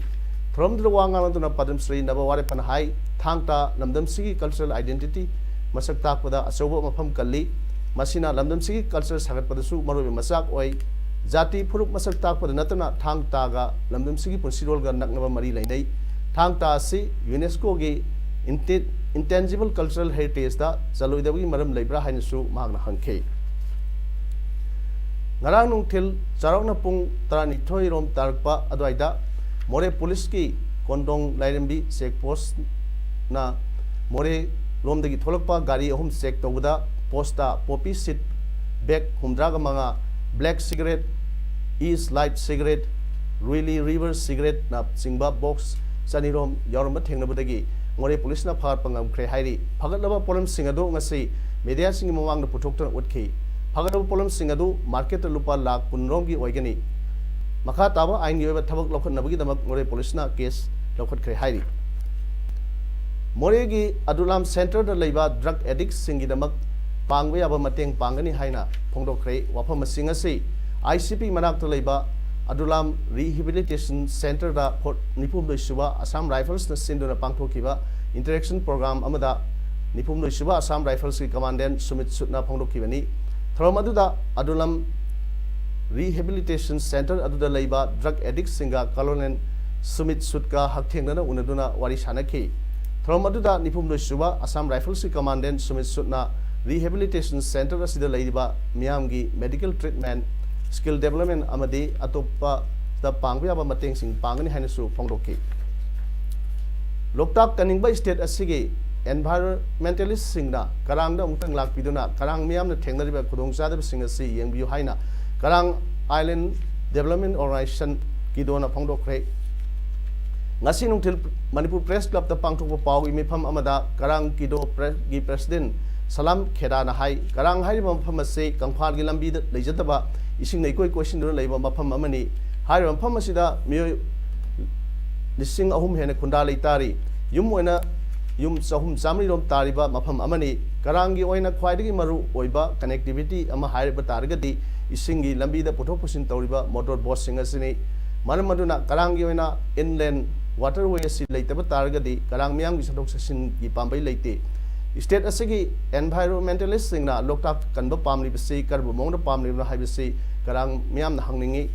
ꯊꯧꯔꯝꯗꯨꯗ ꯋꯥ ꯉꯥꯡꯂꯗꯨꯅ ꯄꯗꯃꯁ꯭ꯔꯤ ꯅꯕ ꯋꯥꯔꯦꯞꯄꯅ ꯍꯥꯏ, ꯊꯥꯡ ꯇꯥ ꯂꯝꯗꯝꯁꯤꯒꯤ ꯀꯜꯆꯔꯦꯜ ꯑꯥꯏꯗꯦꯟꯇꯤꯇꯤ ꯃꯁꯛ ꯇꯥꯛꯄꯗ ꯑꯆꯧꯕ ꯃꯐꯝ ꯀꯜꯂꯤ꯫ ꯃꯁꯤꯅ ꯂꯝꯗꯝꯁꯤꯒꯤ ꯀꯜꯆꯔ ꯁꯥꯒꯠꯄꯗꯁꯨ ꯃꯔꯨꯑꯣꯏꯕ ꯃꯆꯥꯛ ꯑꯣꯏ꯫ ꯖꯥꯇꯤ ꯐꯨꯔꯨꯞ ꯃꯁꯛ ꯇꯥꯛꯄꯗ ꯅꯠꯇꯅ ꯊꯥꯡ ꯇꯥꯒ ꯂꯝꯗꯝꯁꯤꯒꯤ ꯄꯨꯟꯁꯤꯔꯣꯜꯒ ꯅꯛꯅꯕ ꯃꯔꯤ ꯂꯩꯅꯩ꯫ ꯊꯥꯡ ꯇꯥ ꯑꯁꯤ ꯌꯨꯅꯦꯁꯀꯣꯒꯤ ꯏꯟꯇꯦ-, ꯏꯟꯇꯦꯟꯖꯤꯕꯜ ꯀꯜꯆꯔꯦꯜ ꯍꯦꯔꯤꯇꯦꯖꯇ ꯆꯜꯂꯣꯏꯗꯕꯒꯤ ꯃꯔꯝ ꯂꯩꯕ꯭ꯔꯥ ꯍꯥꯏꯅꯁꯨ ꯃꯍꯥꯛꯅ ꯍꯪꯈꯤ꯫ ꯉꯔꯥꯡ ꯅꯨꯡꯊꯤꯜ ꯆꯥꯎꯔꯥꯛꯅ ꯄꯨꯡ ꯇꯔꯥꯅꯤꯊꯣꯏ ꯔꯣꯝ ꯇꯥꯔꯛꯄ ꯑꯗꯨꯋꯥꯏꯗ ꯃꯣꯔꯦ ꯄꯨꯂꯤꯁꯀꯤ ꯀꯣꯟꯗꯣꯡ ꯂꯥꯏꯔꯦꯝꯕꯤ ꯆꯦꯛ ꯄꯣꯁꯅ ꯃꯣꯔꯦ ꯂꯣꯝꯗꯒꯤ ꯊꯣꯛꯂꯛꯄ ꯒꯥꯔꯤ ꯑꯍꯨꯝ ꯆꯦꯛ ꯇꯧꯕꯗ ꯄꯣꯁꯇ ꯄꯣꯄꯤ ꯁꯤꯠ ꯕꯦꯛ ꯍꯨꯝꯗ꯭ꯔꯥꯒ ꯃꯉꯥ, ꯕ꯭ꯂꯦꯛ ꯁꯤꯒꯔꯦꯠ, ꯏꯁ ꯂꯥꯏꯠ ꯁꯤꯒꯔꯦꯠ, ꯔꯨꯏꯂꯤ ꯔꯤꯚꯔ ꯁꯤꯒꯔꯦꯠꯅꯆꯤꯡꯕ ꯕꯣꯛꯁ ꯆꯅꯤꯔꯣꯝ ꯌꯥꯎꯔꯝꯕ ꯊꯦꯡꯅꯕꯗꯒꯤ ꯃꯣꯔꯦ ꯄꯨꯂꯤꯁꯅ ꯐꯥꯒꯠꯄ ꯉꯝꯈ꯭ꯔꯦ ꯍꯥꯏꯔꯤ꯫ ꯐꯥꯒꯠꯂꯕ ꯄꯣꯠꯂꯝꯁꯤꯡ ꯑꯗꯨ ꯉꯁꯤ ꯃꯦꯗꯤꯌꯥꯁꯤꯡꯒꯤ ꯃꯃꯥꯡꯗ ꯄꯨꯊꯣꯛꯇꯨꯅ ꯎꯠꯈꯤ꯫ ꯐꯥꯒꯠꯂꯕ ꯄꯣꯠꯂꯝꯁꯤꯡ ꯑꯗꯨ ꯃꯥꯔꯀꯦꯠꯇ ꯂꯨꯄꯥ ꯂꯥꯈ ꯀꯨꯟ ꯔꯣꯝꯒꯤ ꯑꯣꯏꯒꯅꯤ꯫ ꯃꯈꯥ ꯇꯥꯕ ꯑꯥꯏꯟꯒꯤ ꯑꯣꯏꯕ ꯊꯕꯛ ꯂꯧꯈꯠꯅꯕꯒꯤꯗꯃꯛ ꯃꯣꯔꯦ ꯄꯨꯂꯤꯁꯅ ꯀꯦꯁ ꯂꯧꯈꯠꯈ꯭ꯔꯦ ꯍꯥꯏꯔꯤ꯫ ꯃꯣꯔꯦꯒꯤ ꯑꯗꯨꯂꯥꯝ ꯁꯦꯟꯇꯔꯗ ꯂꯩꯕ ꯗ꯭ꯔꯒ ꯑꯦꯗꯤꯛꯁꯤꯡꯒꯤꯗꯃꯛ ꯄꯥꯡꯕ ꯌꯥꯕ ꯃꯇꯦꯡ ꯄꯥꯡꯒꯅꯤ ꯍꯥꯏꯅ ꯐꯣꯡꯗꯣꯛꯈ꯭ꯔꯦ꯫ ꯋꯥꯐꯝꯁꯤꯡ ꯑꯁꯤ ꯑꯥꯏ ꯁꯤ ꯄꯤ ꯃꯅꯥꯛꯇ ꯂꯩꯕ ꯑꯗꯨꯂꯥꯝ ꯔꯤꯍꯦꯕꯤꯂꯤꯇꯦꯁꯟ ꯁꯦꯟꯇꯔꯗ ꯐꯣꯔ-, ꯅꯤꯐꯨꯍꯨꯝꯗꯣꯏ ꯁꯨꯕ ꯑꯁꯥꯝ ꯔꯥꯏꯐꯜꯁꯅ ꯁꯤꯟꯗꯨꯅ ꯄꯥꯡꯊꯣꯛꯈꯤꯕ ꯏꯟꯇꯔꯦꯛꯁꯟ ꯄ꯭ꯔꯣꯒ꯭ꯔꯥꯝ ꯑꯃꯗ ꯅꯤꯐꯨꯍꯨꯝꯗꯣꯏ ꯁꯨꯕ ꯑꯁꯥꯝ ꯔꯥꯏꯐꯜꯁꯀꯤ ꯀꯃꯥꯟꯗꯦꯟ ꯁꯨꯃꯤꯠ ꯁꯨꯠꯅ ꯐꯣꯡꯗꯣꯛꯈꯤꯕꯅꯤ꯫ ꯊꯧꯔꯝ ꯑꯗꯨꯗ ꯑꯗꯨꯂꯥꯝ ꯔꯤꯍꯦꯕꯤꯂꯤꯇꯦꯁꯟ ꯁꯦꯟꯇꯔ ꯑꯗꯨꯗ ꯂꯩꯕ ꯗ꯭ꯔꯒ ꯑꯦꯗꯤꯛꯁꯤꯡꯒ ꯀꯣꯂꯣꯅꯦꯜ ꯁꯨꯃꯤꯠ ꯁꯨꯠꯀ ꯍꯛꯊꯦꯡꯅꯅ ꯎꯅꯗꯨꯅ ꯋꯥꯔꯤ ꯁꯥꯅꯈꯤ꯫ ꯊꯧꯔꯝ ꯑꯗꯨꯗ ꯅꯤꯐꯨꯍꯨꯝꯗꯣꯏ ꯁꯨꯕ ꯑꯁꯥꯝ ꯔꯥꯏꯐꯜꯁꯀꯤ ꯀꯃꯥꯟꯗꯦꯟ ꯁꯨꯃꯤꯠ ꯁꯨꯠꯅ ꯔꯤꯍꯦꯕꯤꯂꯤꯇꯦꯁꯟ ꯁꯦꯟꯇꯔ ꯑꯁꯤꯗ ꯂꯩꯔꯤꯕ ꯃꯤꯌꯥꯝꯒꯤ ꯃꯦꯗꯤꯀꯦꯜ ꯇ꯭ꯔꯤꯠꯃꯦꯟ, ꯁ꯭ꯀꯤꯜ ꯗꯦꯕꯂꯞꯃꯦꯟ ꯑꯃꯗꯤ ꯑꯇꯣꯞꯄꯗ ꯄꯥꯡꯕ ꯌꯥꯕ ꯃꯇꯦꯡꯁꯤꯡ ꯄꯥꯡꯒꯅꯤ ꯍꯥꯏꯅꯁꯨ ꯐꯣꯡꯗꯣꯛꯈꯤ꯫ ꯂꯣꯛꯇꯥꯛ ꯀꯅꯤꯡꯕ ꯁ꯭ꯇꯦꯠ ꯑꯁꯤꯒꯤ ꯑꯦꯟꯚꯥꯏꯔꯣꯟꯃꯦꯟꯇꯦꯂꯤꯁꯁꯤꯡꯅ ꯀꯔꯥꯡꯗ ꯑꯃꯨꯛꯇꯪ ꯂꯥꯛꯄꯤꯗꯨꯅ ꯀꯔꯥꯡ ꯃꯤꯌꯥꯝꯅ ꯊꯦꯡꯅꯔꯤꯕ ꯈꯨꯗꯣꯡꯆꯥꯗꯕꯁꯤꯡ ꯑꯁꯤ ꯌꯦꯡꯕꯤꯌꯨ ꯍꯥꯏꯅ ꯀꯔꯥꯡ ꯑꯥꯏꯂꯦꯟ ꯗꯦꯕꯂꯞꯃꯦꯟ ꯑꯣꯔꯒꯅꯥꯏꯖꯦꯁꯟ, ꯀꯤꯗꯣꯅ ꯐꯣꯡꯗꯣꯛꯈ꯭ꯔꯦ꯫ ꯉꯁꯤ ꯅꯨꯡꯊꯤꯜ ꯃꯅꯤꯄꯨꯔ ꯄ꯭ꯔꯦꯁ ꯀ꯭ꯂꯕꯇ ꯄꯥꯡꯊꯣꯛꯄ ꯄꯥꯎꯒꯤ ꯃꯤꯐꯝ ꯑꯃꯗ ꯀꯔꯥꯡ ꯀꯤꯗꯣ ꯄ꯭ꯔꯦ-, ꯒꯤ ꯄ꯭ꯔꯦꯁꯤꯗꯦꯟ ꯁꯂꯥꯝ ꯈꯦꯗꯥꯅ ꯍꯥꯏ, ꯀꯔꯥꯡ ꯍꯥꯏꯔꯤꯕ ꯃꯐꯝ ꯑꯁꯤ ꯀꯪꯐꯥꯜꯒꯤ ꯂꯝꯕꯤꯗ ꯂꯩꯖꯗꯕ, ꯏꯁꯤꯡꯅ ꯏꯀꯣꯏ ꯀꯣꯏꯁꯤꯟꯗꯨꯅ ꯂꯩꯕ ꯃꯐꯝ ꯑꯃꯅꯤ꯫ ꯍꯥꯏꯔꯤꯕ ꯃꯐꯝ ꯑꯁꯤꯗ ꯃꯤꯑꯣꯏ ꯂꯤꯁꯤꯡ ꯑꯍꯨꯝ ꯍꯦꯟꯅ ꯈꯨꯟꯗꯥ ꯂꯩꯇꯥꯔꯤ꯫ ꯌꯨꯝ ꯑꯣꯏꯅ ꯌꯨꯝ ꯆꯍꯨꯝ ꯆꯥꯃꯔꯤꯔꯣꯝ ꯇꯥꯔꯤꯕ ꯃꯐꯝ ꯑꯃꯅꯤ꯫ ꯀꯔꯥꯡꯒꯤ ꯑꯣꯏꯅ ꯈ꯭ꯋꯥꯏꯗꯒꯤ ꯃꯔꯨ ꯑꯣꯏꯕ ꯀꯅꯦꯛꯇꯤꯚꯤꯇꯤ ꯑꯃ ꯍꯥꯏꯔꯕ ꯇꯥꯔꯒꯗꯤ ꯏꯁꯤꯡꯒꯤ ꯂꯝꯕꯤꯗ ꯄꯨꯊꯣꯛ ꯄꯨꯁꯤꯟ ꯇꯧꯔꯤꯕ ꯃꯣꯇꯣꯔ ꯕꯣꯠꯁꯤꯡ ꯑꯁꯤꯅꯤ꯫ ꯃꯔꯝ ꯑꯗꯨꯅ ꯀꯔꯥꯡꯒꯤ ꯑꯣꯏꯅ ꯏꯟꯂꯦꯟ ꯋꯥꯇꯔꯋꯦ ꯑꯁꯤ ꯂꯩꯇꯕ ꯇꯥꯔꯒꯗꯤ ꯀꯔꯥꯡ ꯃꯤꯌꯥꯝꯒꯤ ꯆꯠꯊꯣꯛ ꯆꯠꯁꯤꯟꯒꯤ ꯄꯥꯝꯕꯩ ꯂꯩꯇꯦ꯫ ꯁ꯭ꯇꯦꯠ ꯑꯁꯤꯒꯤ ꯑꯦꯟꯚꯥꯏꯔꯣꯟꯃꯦꯟꯇꯦꯂꯤꯁꯁꯤꯡꯅ ꯂꯣꯛꯇꯥꯛ ꯀꯟꯕ ꯄꯥꯝꯂꯤꯕꯁꯤ ꯀꯔꯝꯕ ꯃꯑꯣꯡꯗ ꯄꯥꯝꯂꯤꯕꯅꯣ ꯍꯥꯏꯕꯁꯤ ꯀꯔꯥꯡ ꯃꯤꯌꯥꯝꯅ ꯍꯪꯅꯤꯡꯏ꯫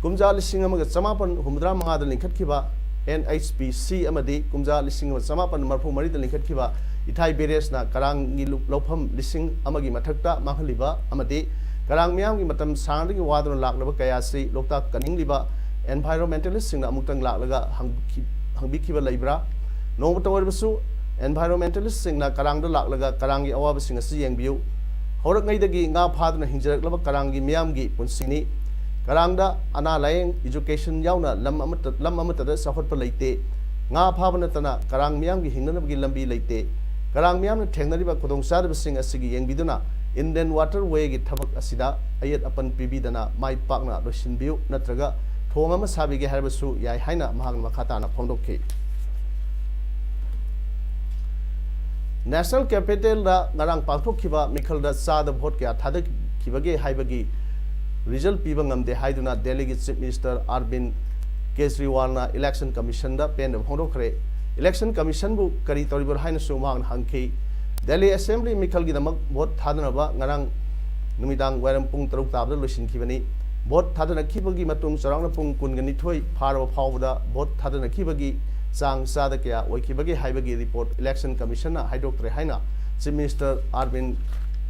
ꯀꯨꯝꯖꯥ ꯂꯤꯁꯤꯡ ꯑꯃꯒ ꯆꯃꯥꯄꯟ ꯍꯨꯝꯐꯨꯇꯔꯥ ꯃꯉꯥꯗ ꯂꯤꯡꯈꯠꯈꯤꯕ ꯑꯦꯟ ꯑꯩꯆ ꯄꯤ ꯁꯤ ꯑꯃꯗꯤ ꯀꯨꯝꯖꯥ ꯂꯤꯁꯤꯡ ꯑꯃ ꯆꯃꯥꯄꯟ ꯃꯔꯤꯐꯨ ꯃꯔꯤꯗ ꯂꯤꯡꯈꯠꯈꯤꯕ ꯏꯊꯥꯏ ꯕꯦꯔꯦꯖꯅ ꯀꯔꯥꯡꯒꯤ ꯂꯨ-, ꯂꯧꯐꯝ ꯂꯤꯁꯤꯡ ꯑꯃꯒꯤ ꯃꯊꯛꯇ ꯃꯥꯡꯍꯜꯂꯤꯕ ꯑꯃꯗꯤ ꯀꯔꯥꯡ ꯃꯤꯌꯥꯝꯒꯤ ꯃꯇꯝ ꯁꯥꯡꯅꯗꯒꯤ ꯋꯥꯗꯨꯅ ꯂꯥꯛꯂꯕ ꯀꯌꯥ ꯑꯁꯤ ꯂꯣꯛꯇꯥꯛ ꯀꯟꯅꯤꯡꯂꯤꯕ ꯑꯦꯟꯚꯥꯏꯔꯣꯟꯃꯦꯟꯇꯦꯂꯤꯁꯁꯤꯡꯅ ꯑꯃꯨꯛꯇꯪ ꯂꯥꯛꯂꯒ ꯍꯪꯈꯤ-, ꯍꯪꯕꯤꯈꯤꯕ ꯂꯩꯕ꯭ꯔꯥ? ꯅꯣꯡꯃꯇ ꯑꯣꯏꯔꯕꯁꯨ ꯑꯦꯟꯚꯥꯏꯔꯣꯟꯃꯦꯟꯇꯦꯂꯤꯁꯁꯤꯡꯅ ꯀꯔꯥꯡꯗ ꯂꯥꯛꯂꯒ ꯀꯔꯥꯡꯒꯤ ꯑꯋꯥꯕꯁꯤꯡ ꯑꯁꯤ ꯌꯦꯡꯕꯤꯌꯨ꯫ ꯍꯧꯔꯛꯉꯩꯗꯒꯤ ꯉꯥ ꯐꯥꯗꯨꯅ ꯍꯤꯡꯖꯔꯛꯂꯕ ꯀꯔꯥꯡꯒꯤ ꯃꯤꯌꯥꯝꯒꯤ ꯄꯨꯟꯁꯤꯅꯤ꯫ ꯀꯔꯥꯡꯗ ꯑꯅꯥ ꯂꯥꯌꯦꯡ, ꯏꯖꯨꯀꯦꯁꯟ ꯌꯥꯎꯅ ꯂꯝ ꯑꯃꯠꯇ, ꯂꯝ ꯑꯃꯠꯇꯗ ꯆꯥꯎꯈꯠꯄ ꯂꯩꯇꯦ꯫ ꯉꯥ ꯐꯥꯕ ꯅꯠꯇꯅ ꯀꯔꯥꯡ ꯃꯤꯌꯥꯝꯒꯤ ꯍꯤꯡꯅꯅꯕꯒꯤ ꯂꯝꯕꯤ ꯂꯩꯇꯦ꯫ ꯀꯔꯥꯡ ꯃꯤꯌꯥꯝꯅ ꯊꯦꯡꯅꯔꯤꯕ ꯈꯨꯗꯣꯡꯆꯥꯗꯕꯁꯤꯡ ꯑꯁꯤꯒꯤ ꯌꯦꯡꯕꯤꯗꯨꯅ ꯏꯟꯂꯦꯟ ꯋꯥꯇꯔꯋꯦꯒꯤ ꯊꯕꯛ ꯑꯁꯤꯗ ꯑꯌꯦꯠ ꯑꯄꯟ ꯄꯤꯕꯤꯗꯅ ꯃꯥꯏ ꯄꯥꯛꯅ ꯂꯣꯏꯁꯤꯟꯕꯤꯌꯨ, ꯅꯠꯇ꯭ꯔꯒ ꯊꯣꯡ ꯑꯃ ꯁꯥꯕꯤꯒꯦ ꯍꯥꯏꯔꯕꯁꯨ ꯌꯥꯏ ꯍꯥꯏꯅ ꯃꯍꯥꯛꯅ ꯃꯈꯥ ꯇꯥꯅ ꯐꯣꯡꯗꯣꯛꯈꯤ꯫ ꯅꯦꯁꯅꯦꯜ ꯀꯦꯄꯤꯇꯦꯜꯗ ꯉꯔꯥꯡ ꯄꯥꯡꯊꯣꯛꯈꯤꯕ ꯃꯤꯈꯜꯗ ꯆꯥꯗ ꯚꯣꯠ ꯀꯌꯥ ꯊꯥꯗꯈꯤꯕꯒꯦ ꯍꯥꯏꯕꯒꯤ ꯔꯤꯖꯜ ꯄꯤꯕ ꯉꯝꯗꯦ ꯍꯥꯏꯗꯨꯅ ꯗꯦꯜꯂꯤꯒꯤ ꯆꯤꯐ ꯃꯤꯅꯤꯁꯇꯔ ꯑꯔꯕꯤꯟ ꯀꯦꯖꯔꯤꯋꯥꯜꯅ ꯏꯂꯦꯛꯁꯟ ꯀꯃꯤꯁꯟꯗ ꯄꯦꯟꯗꯕ ꯐꯣꯡꯗꯣꯛꯈ꯭ꯔꯦ꯫ ꯏꯂꯦꯛꯁꯟ ꯀꯃꯤꯁꯟꯕꯨ ꯀꯔꯤ ꯇꯧꯔꯤꯕꯅꯣ ꯍꯥꯏꯅꯁꯨ ꯃꯍꯥꯛꯅ ꯍꯪꯈꯤ꯫ ꯗꯦꯜꯂꯤ ꯑꯦꯁꯦꯝꯕ꯭ꯂꯤ ꯃꯤꯈꯜꯒꯤꯗꯃꯛ ꯚꯣꯠ ꯊꯥꯗꯅꯕ ꯉꯔꯥꯡ ꯅꯨꯃꯤꯗꯥꯡ ꯋꯥꯏꯔꯝ ꯄꯨꯡ ꯇꯔꯨꯛ ꯇꯥꯕꯗ ꯂꯣꯏꯁꯤꯟꯈꯤꯕꯅꯤ꯫ ꯚꯣꯠ ꯊꯥꯗꯅꯈꯤꯕꯒꯤ ꯃꯇꯨꯡ ꯆꯥꯎꯔꯥꯛꯅ ꯄꯨꯡ ꯀꯨꯟꯒ ꯅꯤꯊꯣꯏ ꯐꯥꯔꯕ ꯐꯥꯎꯕꯗ ꯚꯣꯠ ꯊꯥꯗꯅꯈꯤꯕꯒꯤ ꯆꯥꯡ ꯆꯥꯗ ꯀꯌꯥ ꯑꯣꯏꯈꯤꯕꯒꯦ ꯍꯥꯏꯕꯒꯤ ꯔꯤꯄꯣꯔꯠ ꯏꯂꯦꯛꯁꯟ ꯀꯃꯤꯁꯟꯅ ꯍꯥꯏꯗꯣꯛꯇ꯭ꯔꯦ ꯍꯥꯏꯅ ꯆꯤꯐ ꯃꯤꯅꯤꯁꯇꯔ ꯑꯔꯕꯤꯟ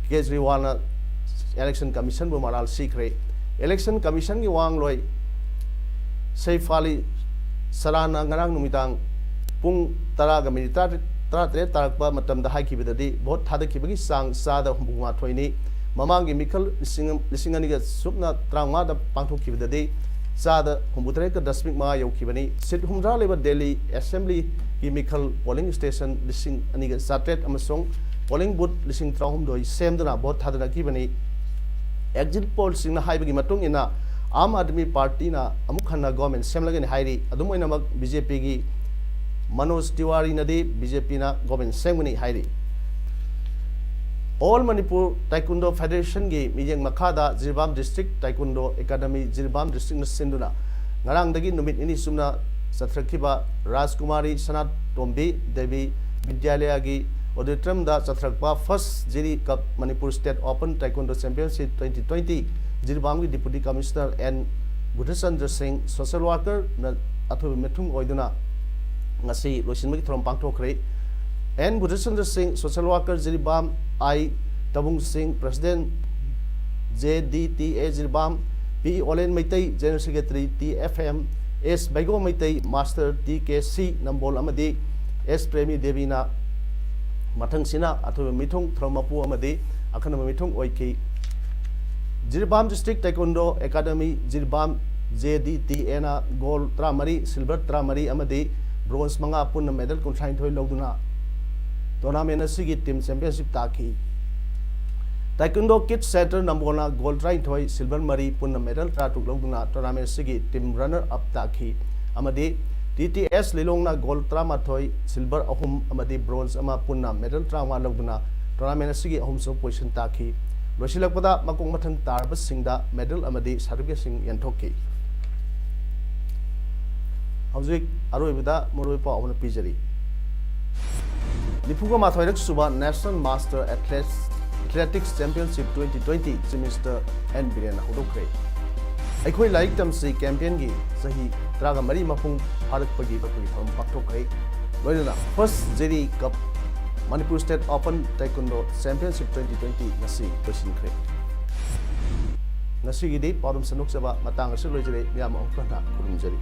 ꯀꯦꯖꯔꯤꯋꯥꯜꯅ ꯏꯂꯦꯛꯁꯟ ꯀꯃꯤꯁꯟꯕꯨ ꯃꯔꯥꯜ ꯁꯤꯈ꯭ꯔꯦ꯫ ꯏꯂꯦꯛꯁꯟ ꯀꯃꯤꯁꯟꯒꯤ ꯋꯥꯉꯥꯡꯂꯣꯏ ꯁꯩꯐ ꯑꯂꯤ ꯁꯔꯥꯅ ꯉꯔꯥꯡ ꯅꯨꯃꯤꯗꯥꯡ ꯄꯨꯡ ꯇꯔꯥꯒ ꯃꯤꯅꯤꯠ ꯇꯔꯥ, ꯇꯔꯥꯇꯔꯦꯠ ꯇꯥꯔꯛꯄ ꯃꯇꯝꯗ ꯍꯥꯏꯈꯤꯕꯗꯗꯤ ꯚꯣꯠ ꯊꯥꯗꯈꯤꯕꯒꯤ ꯆꯥꯡ ꯆꯥꯗ ꯍꯨꯝꯐꯨ ꯃꯥꯊꯣꯏꯅꯤ꯫ ꯃꯃꯥꯡꯒꯤ ꯃꯤꯈꯜ ꯂꯤꯁꯤꯡ, ꯂꯤꯁꯤꯡ ꯑꯅꯤꯒ ꯁꯨꯞꯅ ꯇꯔꯥꯃꯉꯥꯗ ꯄꯥꯡꯊꯣꯛꯈꯤꯕꯗꯗꯤ ꯆꯥꯗ ꯍꯨꯝꯐꯨꯇꯔꯦꯠꯀ ꯗꯁꯃꯤꯛ ꯃꯉꯥ ꯌꯧꯈꯤꯕꯅꯤ꯫ ꯁꯤꯠ ꯍꯨꯝꯗ꯭ꯔꯥ ꯂꯩꯕ ꯗꯦꯜꯂꯤ ꯑꯦꯁꯦꯝꯕ꯭ꯂꯤꯒꯤ ꯃꯤꯈꯜ ꯄꯣꯂꯤꯡ ꯁ꯭ꯇꯦꯁꯟ ꯂꯤꯁꯤꯡ ꯑꯅꯤꯒ ꯆꯥꯇ꯭ꯔꯦꯠ ꯑꯃꯁꯨꯡ ꯄꯣꯂꯤꯡ ꯕꯨꯊ ꯂꯤꯁꯤꯡ ꯇꯔꯥꯍꯨꯝꯗꯣꯏ ꯁꯦꯝꯗꯨꯅ ꯚꯣꯠ ꯊꯥꯗꯅꯈꯤꯕꯅꯤ꯫ ꯑꯦꯛꯖꯤꯠ ꯄꯣꯜꯁꯤꯡꯅ ꯍꯥꯏꯕꯒꯤ ꯃꯇꯨꯡ ꯏꯟꯅ, ꯑꯥꯝ ꯑꯥꯗꯃꯤ ꯄꯥꯔꯇꯤꯅ ꯑꯃꯨꯛ ꯍꯟꯅ ꯒꯣꯔꯃꯦꯟ ꯁꯦꯝꯂꯒꯅꯤ ꯍꯥꯏꯔꯤ꯫ ꯑꯗꯨꯝ ꯑꯣꯏꯅꯃꯛ, ꯕꯤ ꯖꯦ ꯄꯤꯒꯤ ꯃꯅꯣꯖ ꯇꯤꯋꯥꯔꯤꯅꯗꯤ ꯕꯤ ꯖꯦ ꯄꯤꯅ ꯒꯣꯔꯃꯦꯟ ꯁꯦꯝꯒꯅꯤ ꯍꯥꯏꯔꯤ꯫ ꯑꯣꯜ ꯃꯅꯤꯄꯨꯔ ꯇꯥꯏꯀꯨꯟꯗꯣ ꯐꯦꯗꯦꯔꯦꯁꯟꯒꯤ ꯃꯤꯠꯌꯦꯡ ꯃꯈꯥꯗ Jiribam district taekwondo academy Jiribam ꯗꯤꯁꯇ꯭ꯔꯤꯛꯅ ꯁꯤꯟꯗꯨꯅ ꯉꯔꯥꯡꯗꯒꯤ ꯅꯨꯃꯤꯠ ꯅꯤꯅꯤ ꯆꯨꯞꯅ ꯆꯠꯊꯔꯛꯈꯤꯕ ꯔꯥꯖꯀꯨꯃꯥꯔꯤ ꯁꯅꯥꯇꯣꯝꯕꯤ ꯗꯦꯕꯤ ꯕꯤꯗ꯭ꯌꯥꯂꯌꯒꯤ ꯑꯣꯗꯤꯇꯣꯔꯤꯌꯝꯗ ꯆꯠꯊꯔꯛꯄ first Jiri cup Manipur state open taekwondo championship twenty twenty ꯖꯤꯔꯤꯕꯥꯝꯒꯤ deputy commissioner N Budhachandra Singh, social ꯋꯥꯔꯀꯔꯅ ꯑꯊꯣꯏꯕ ꯃꯤꯊꯨꯡ ꯑꯣꯏꯗꯨꯅ ꯉꯁꯤ ꯂꯣꯏꯁꯤꯟꯕꯒꯤ ꯊꯧꯔꯝ ꯄꯥꯡꯊꯣꯛꯈ꯭ꯔꯦ꯫ N Budhachandra Singh, social worker Jiribam, I Tabung Singh, president J D T A Jiribam, P Olen Meitei, general secretary T F M, S Beigo Meitei, master T K C Nambol ꯑꯃꯗꯤ ꯑꯦꯁ ꯄ꯭ꯔꯦꯃꯤ ꯗꯦꯕꯤꯅ ꯃꯊꯪꯁꯤꯅ ꯑꯊꯣꯏꯕ ꯃꯤꯊꯨꯡ, ꯊꯧꯔꯝ ꯃꯄꯨ ꯑꯃꯗꯤ ꯑꯈꯟꯅꯕ ꯃꯤꯊꯨꯡ ꯑꯣꯏꯈꯤ꯫ Jiribam district taekwondo academy Jiribam J D T ꯑꯦꯅ ꯒꯣꯜ ꯇꯔꯥꯃꯔꯤ, ꯁꯤꯜꯚꯔ ꯇꯔꯥꯃꯔꯤ ꯑꯃꯗꯤ ꯕ꯭ꯔꯣꯟꯖ ꯃꯉꯥ, ꯄꯨꯟꯅ ꯃꯦꯗꯜ ꯀꯨꯟꯊ꯭ꯔꯥꯅꯤꯊꯣꯏ ꯂꯧꯗꯨꯅ ꯇꯣꯔꯅꯥꯃꯦꯟ ꯑꯁꯤꯒꯤ ꯇꯤꯝ ꯆꯦꯝꯄꯤꯌꯟꯁꯤꯞ ꯇꯥꯈꯤ꯫ ꯇꯥꯏꯀꯨꯟꯗꯣ ꯀꯤꯠꯁ ꯁꯦꯟꯇꯔ ꯅꯝꯕꯣꯜꯅ ꯒꯣꯜ ꯇꯔꯥꯅꯤꯊꯣꯏ, ꯁꯤꯜꯚꯔ ꯃꯔꯤ, ꯄꯨꯟꯅ ꯃꯦꯗꯜ ꯇꯔꯥꯇꯔꯨꯛ ꯂꯧꯗꯨꯅ ꯇꯣꯔꯅꯥꯃꯦꯟ ꯑꯁꯤꯒꯤ ꯇꯤꯝ ꯔꯟꯅꯔ ꯑꯞ ꯇꯥꯈꯤ꯫ ꯑꯃꯗꯤ ꯇꯤ ꯇꯤ ꯑꯦꯁ ꯂꯤꯂꯣꯡꯅ ꯒꯣꯜ ꯇꯔꯥꯃꯥꯊꯣꯏ, ꯁꯤꯜꯚꯔ ꯑꯍꯨꯝ ꯑꯃꯗꯤ ꯕ꯭ꯔꯣꯟꯖ ꯑꯃ, ꯄꯨꯟꯅ ꯃꯦꯗꯜ ꯇꯔꯥꯃꯉꯥ ꯂꯧꯗꯨꯅ ꯇꯣꯔꯅꯥꯃꯦꯟ ꯑꯁꯤꯒꯤ ꯑꯍꯨꯝꯁꯨꯕ ꯄꯣꯖꯤꯁꯟ ꯇꯥꯈꯤ꯫ ꯂꯣꯏꯁꯤꯜꯂꯛꯄꯗ ꯃꯀꯣꯛ ꯃꯊꯪ ꯇꯥꯔꯕꯁꯤꯡꯗ medal ꯑꯃꯗꯤ certificateꯁꯤꯡ ꯌꯦꯟꯊꯣꯛꯈꯤ꯫ ꯍꯧꯖꯤꯛ ꯑꯔꯣꯏꯕꯗ ꯃꯔꯨꯑꯣꯏ ꯄꯥꯎ ꯑꯃꯅ ꯄꯤꯖꯔꯤ꯫ ꯅꯤꯐꯨꯒ ꯃꯥꯊꯣꯏꯔꯛ ꯁꯨꯕ National Master Athletics Championship twenty twenty Chief Minister N ꯕꯤꯔꯦꯟꯅ ꯍꯧꯗꯣꯛꯈ꯭ꯔꯦ꯫ ꯑꯩꯈꯣꯏ ꯂꯥꯏꯔꯤꯛ ꯇꯝꯁꯤ campaignꯒꯤ ꯆꯍꯤ ꯇꯔꯥꯃꯔꯤ ꯃꯄꯨꯡ ꯐꯥꯔꯛꯄꯒꯤ ꯊꯧꯔꯝ ꯄꯥꯡꯊꯣꯛꯈ꯭ꯔꯦ꯫ ꯂꯣꯏꯅꯅ First Ziri Cup Manipur State Open Taekwondo Championship twenty twenty ꯉꯁꯤ ꯂꯣꯏꯁꯤꯟꯈ꯭ꯔꯦ꯫ ꯉꯁꯤꯒꯤꯗꯤ ꯄꯥꯎꯗꯝ ꯁꯟꯗꯣꯛꯆꯕ ꯃꯇꯥꯡ ꯑꯁꯤꯗ ꯂꯣꯏꯖꯔꯦ꯫ ꯃꯌꯥꯝ ꯑꯃꯨꯛ ꯍꯟꯅ ꯈꯨꯔꯨꯝꯖꯔꯤ꯫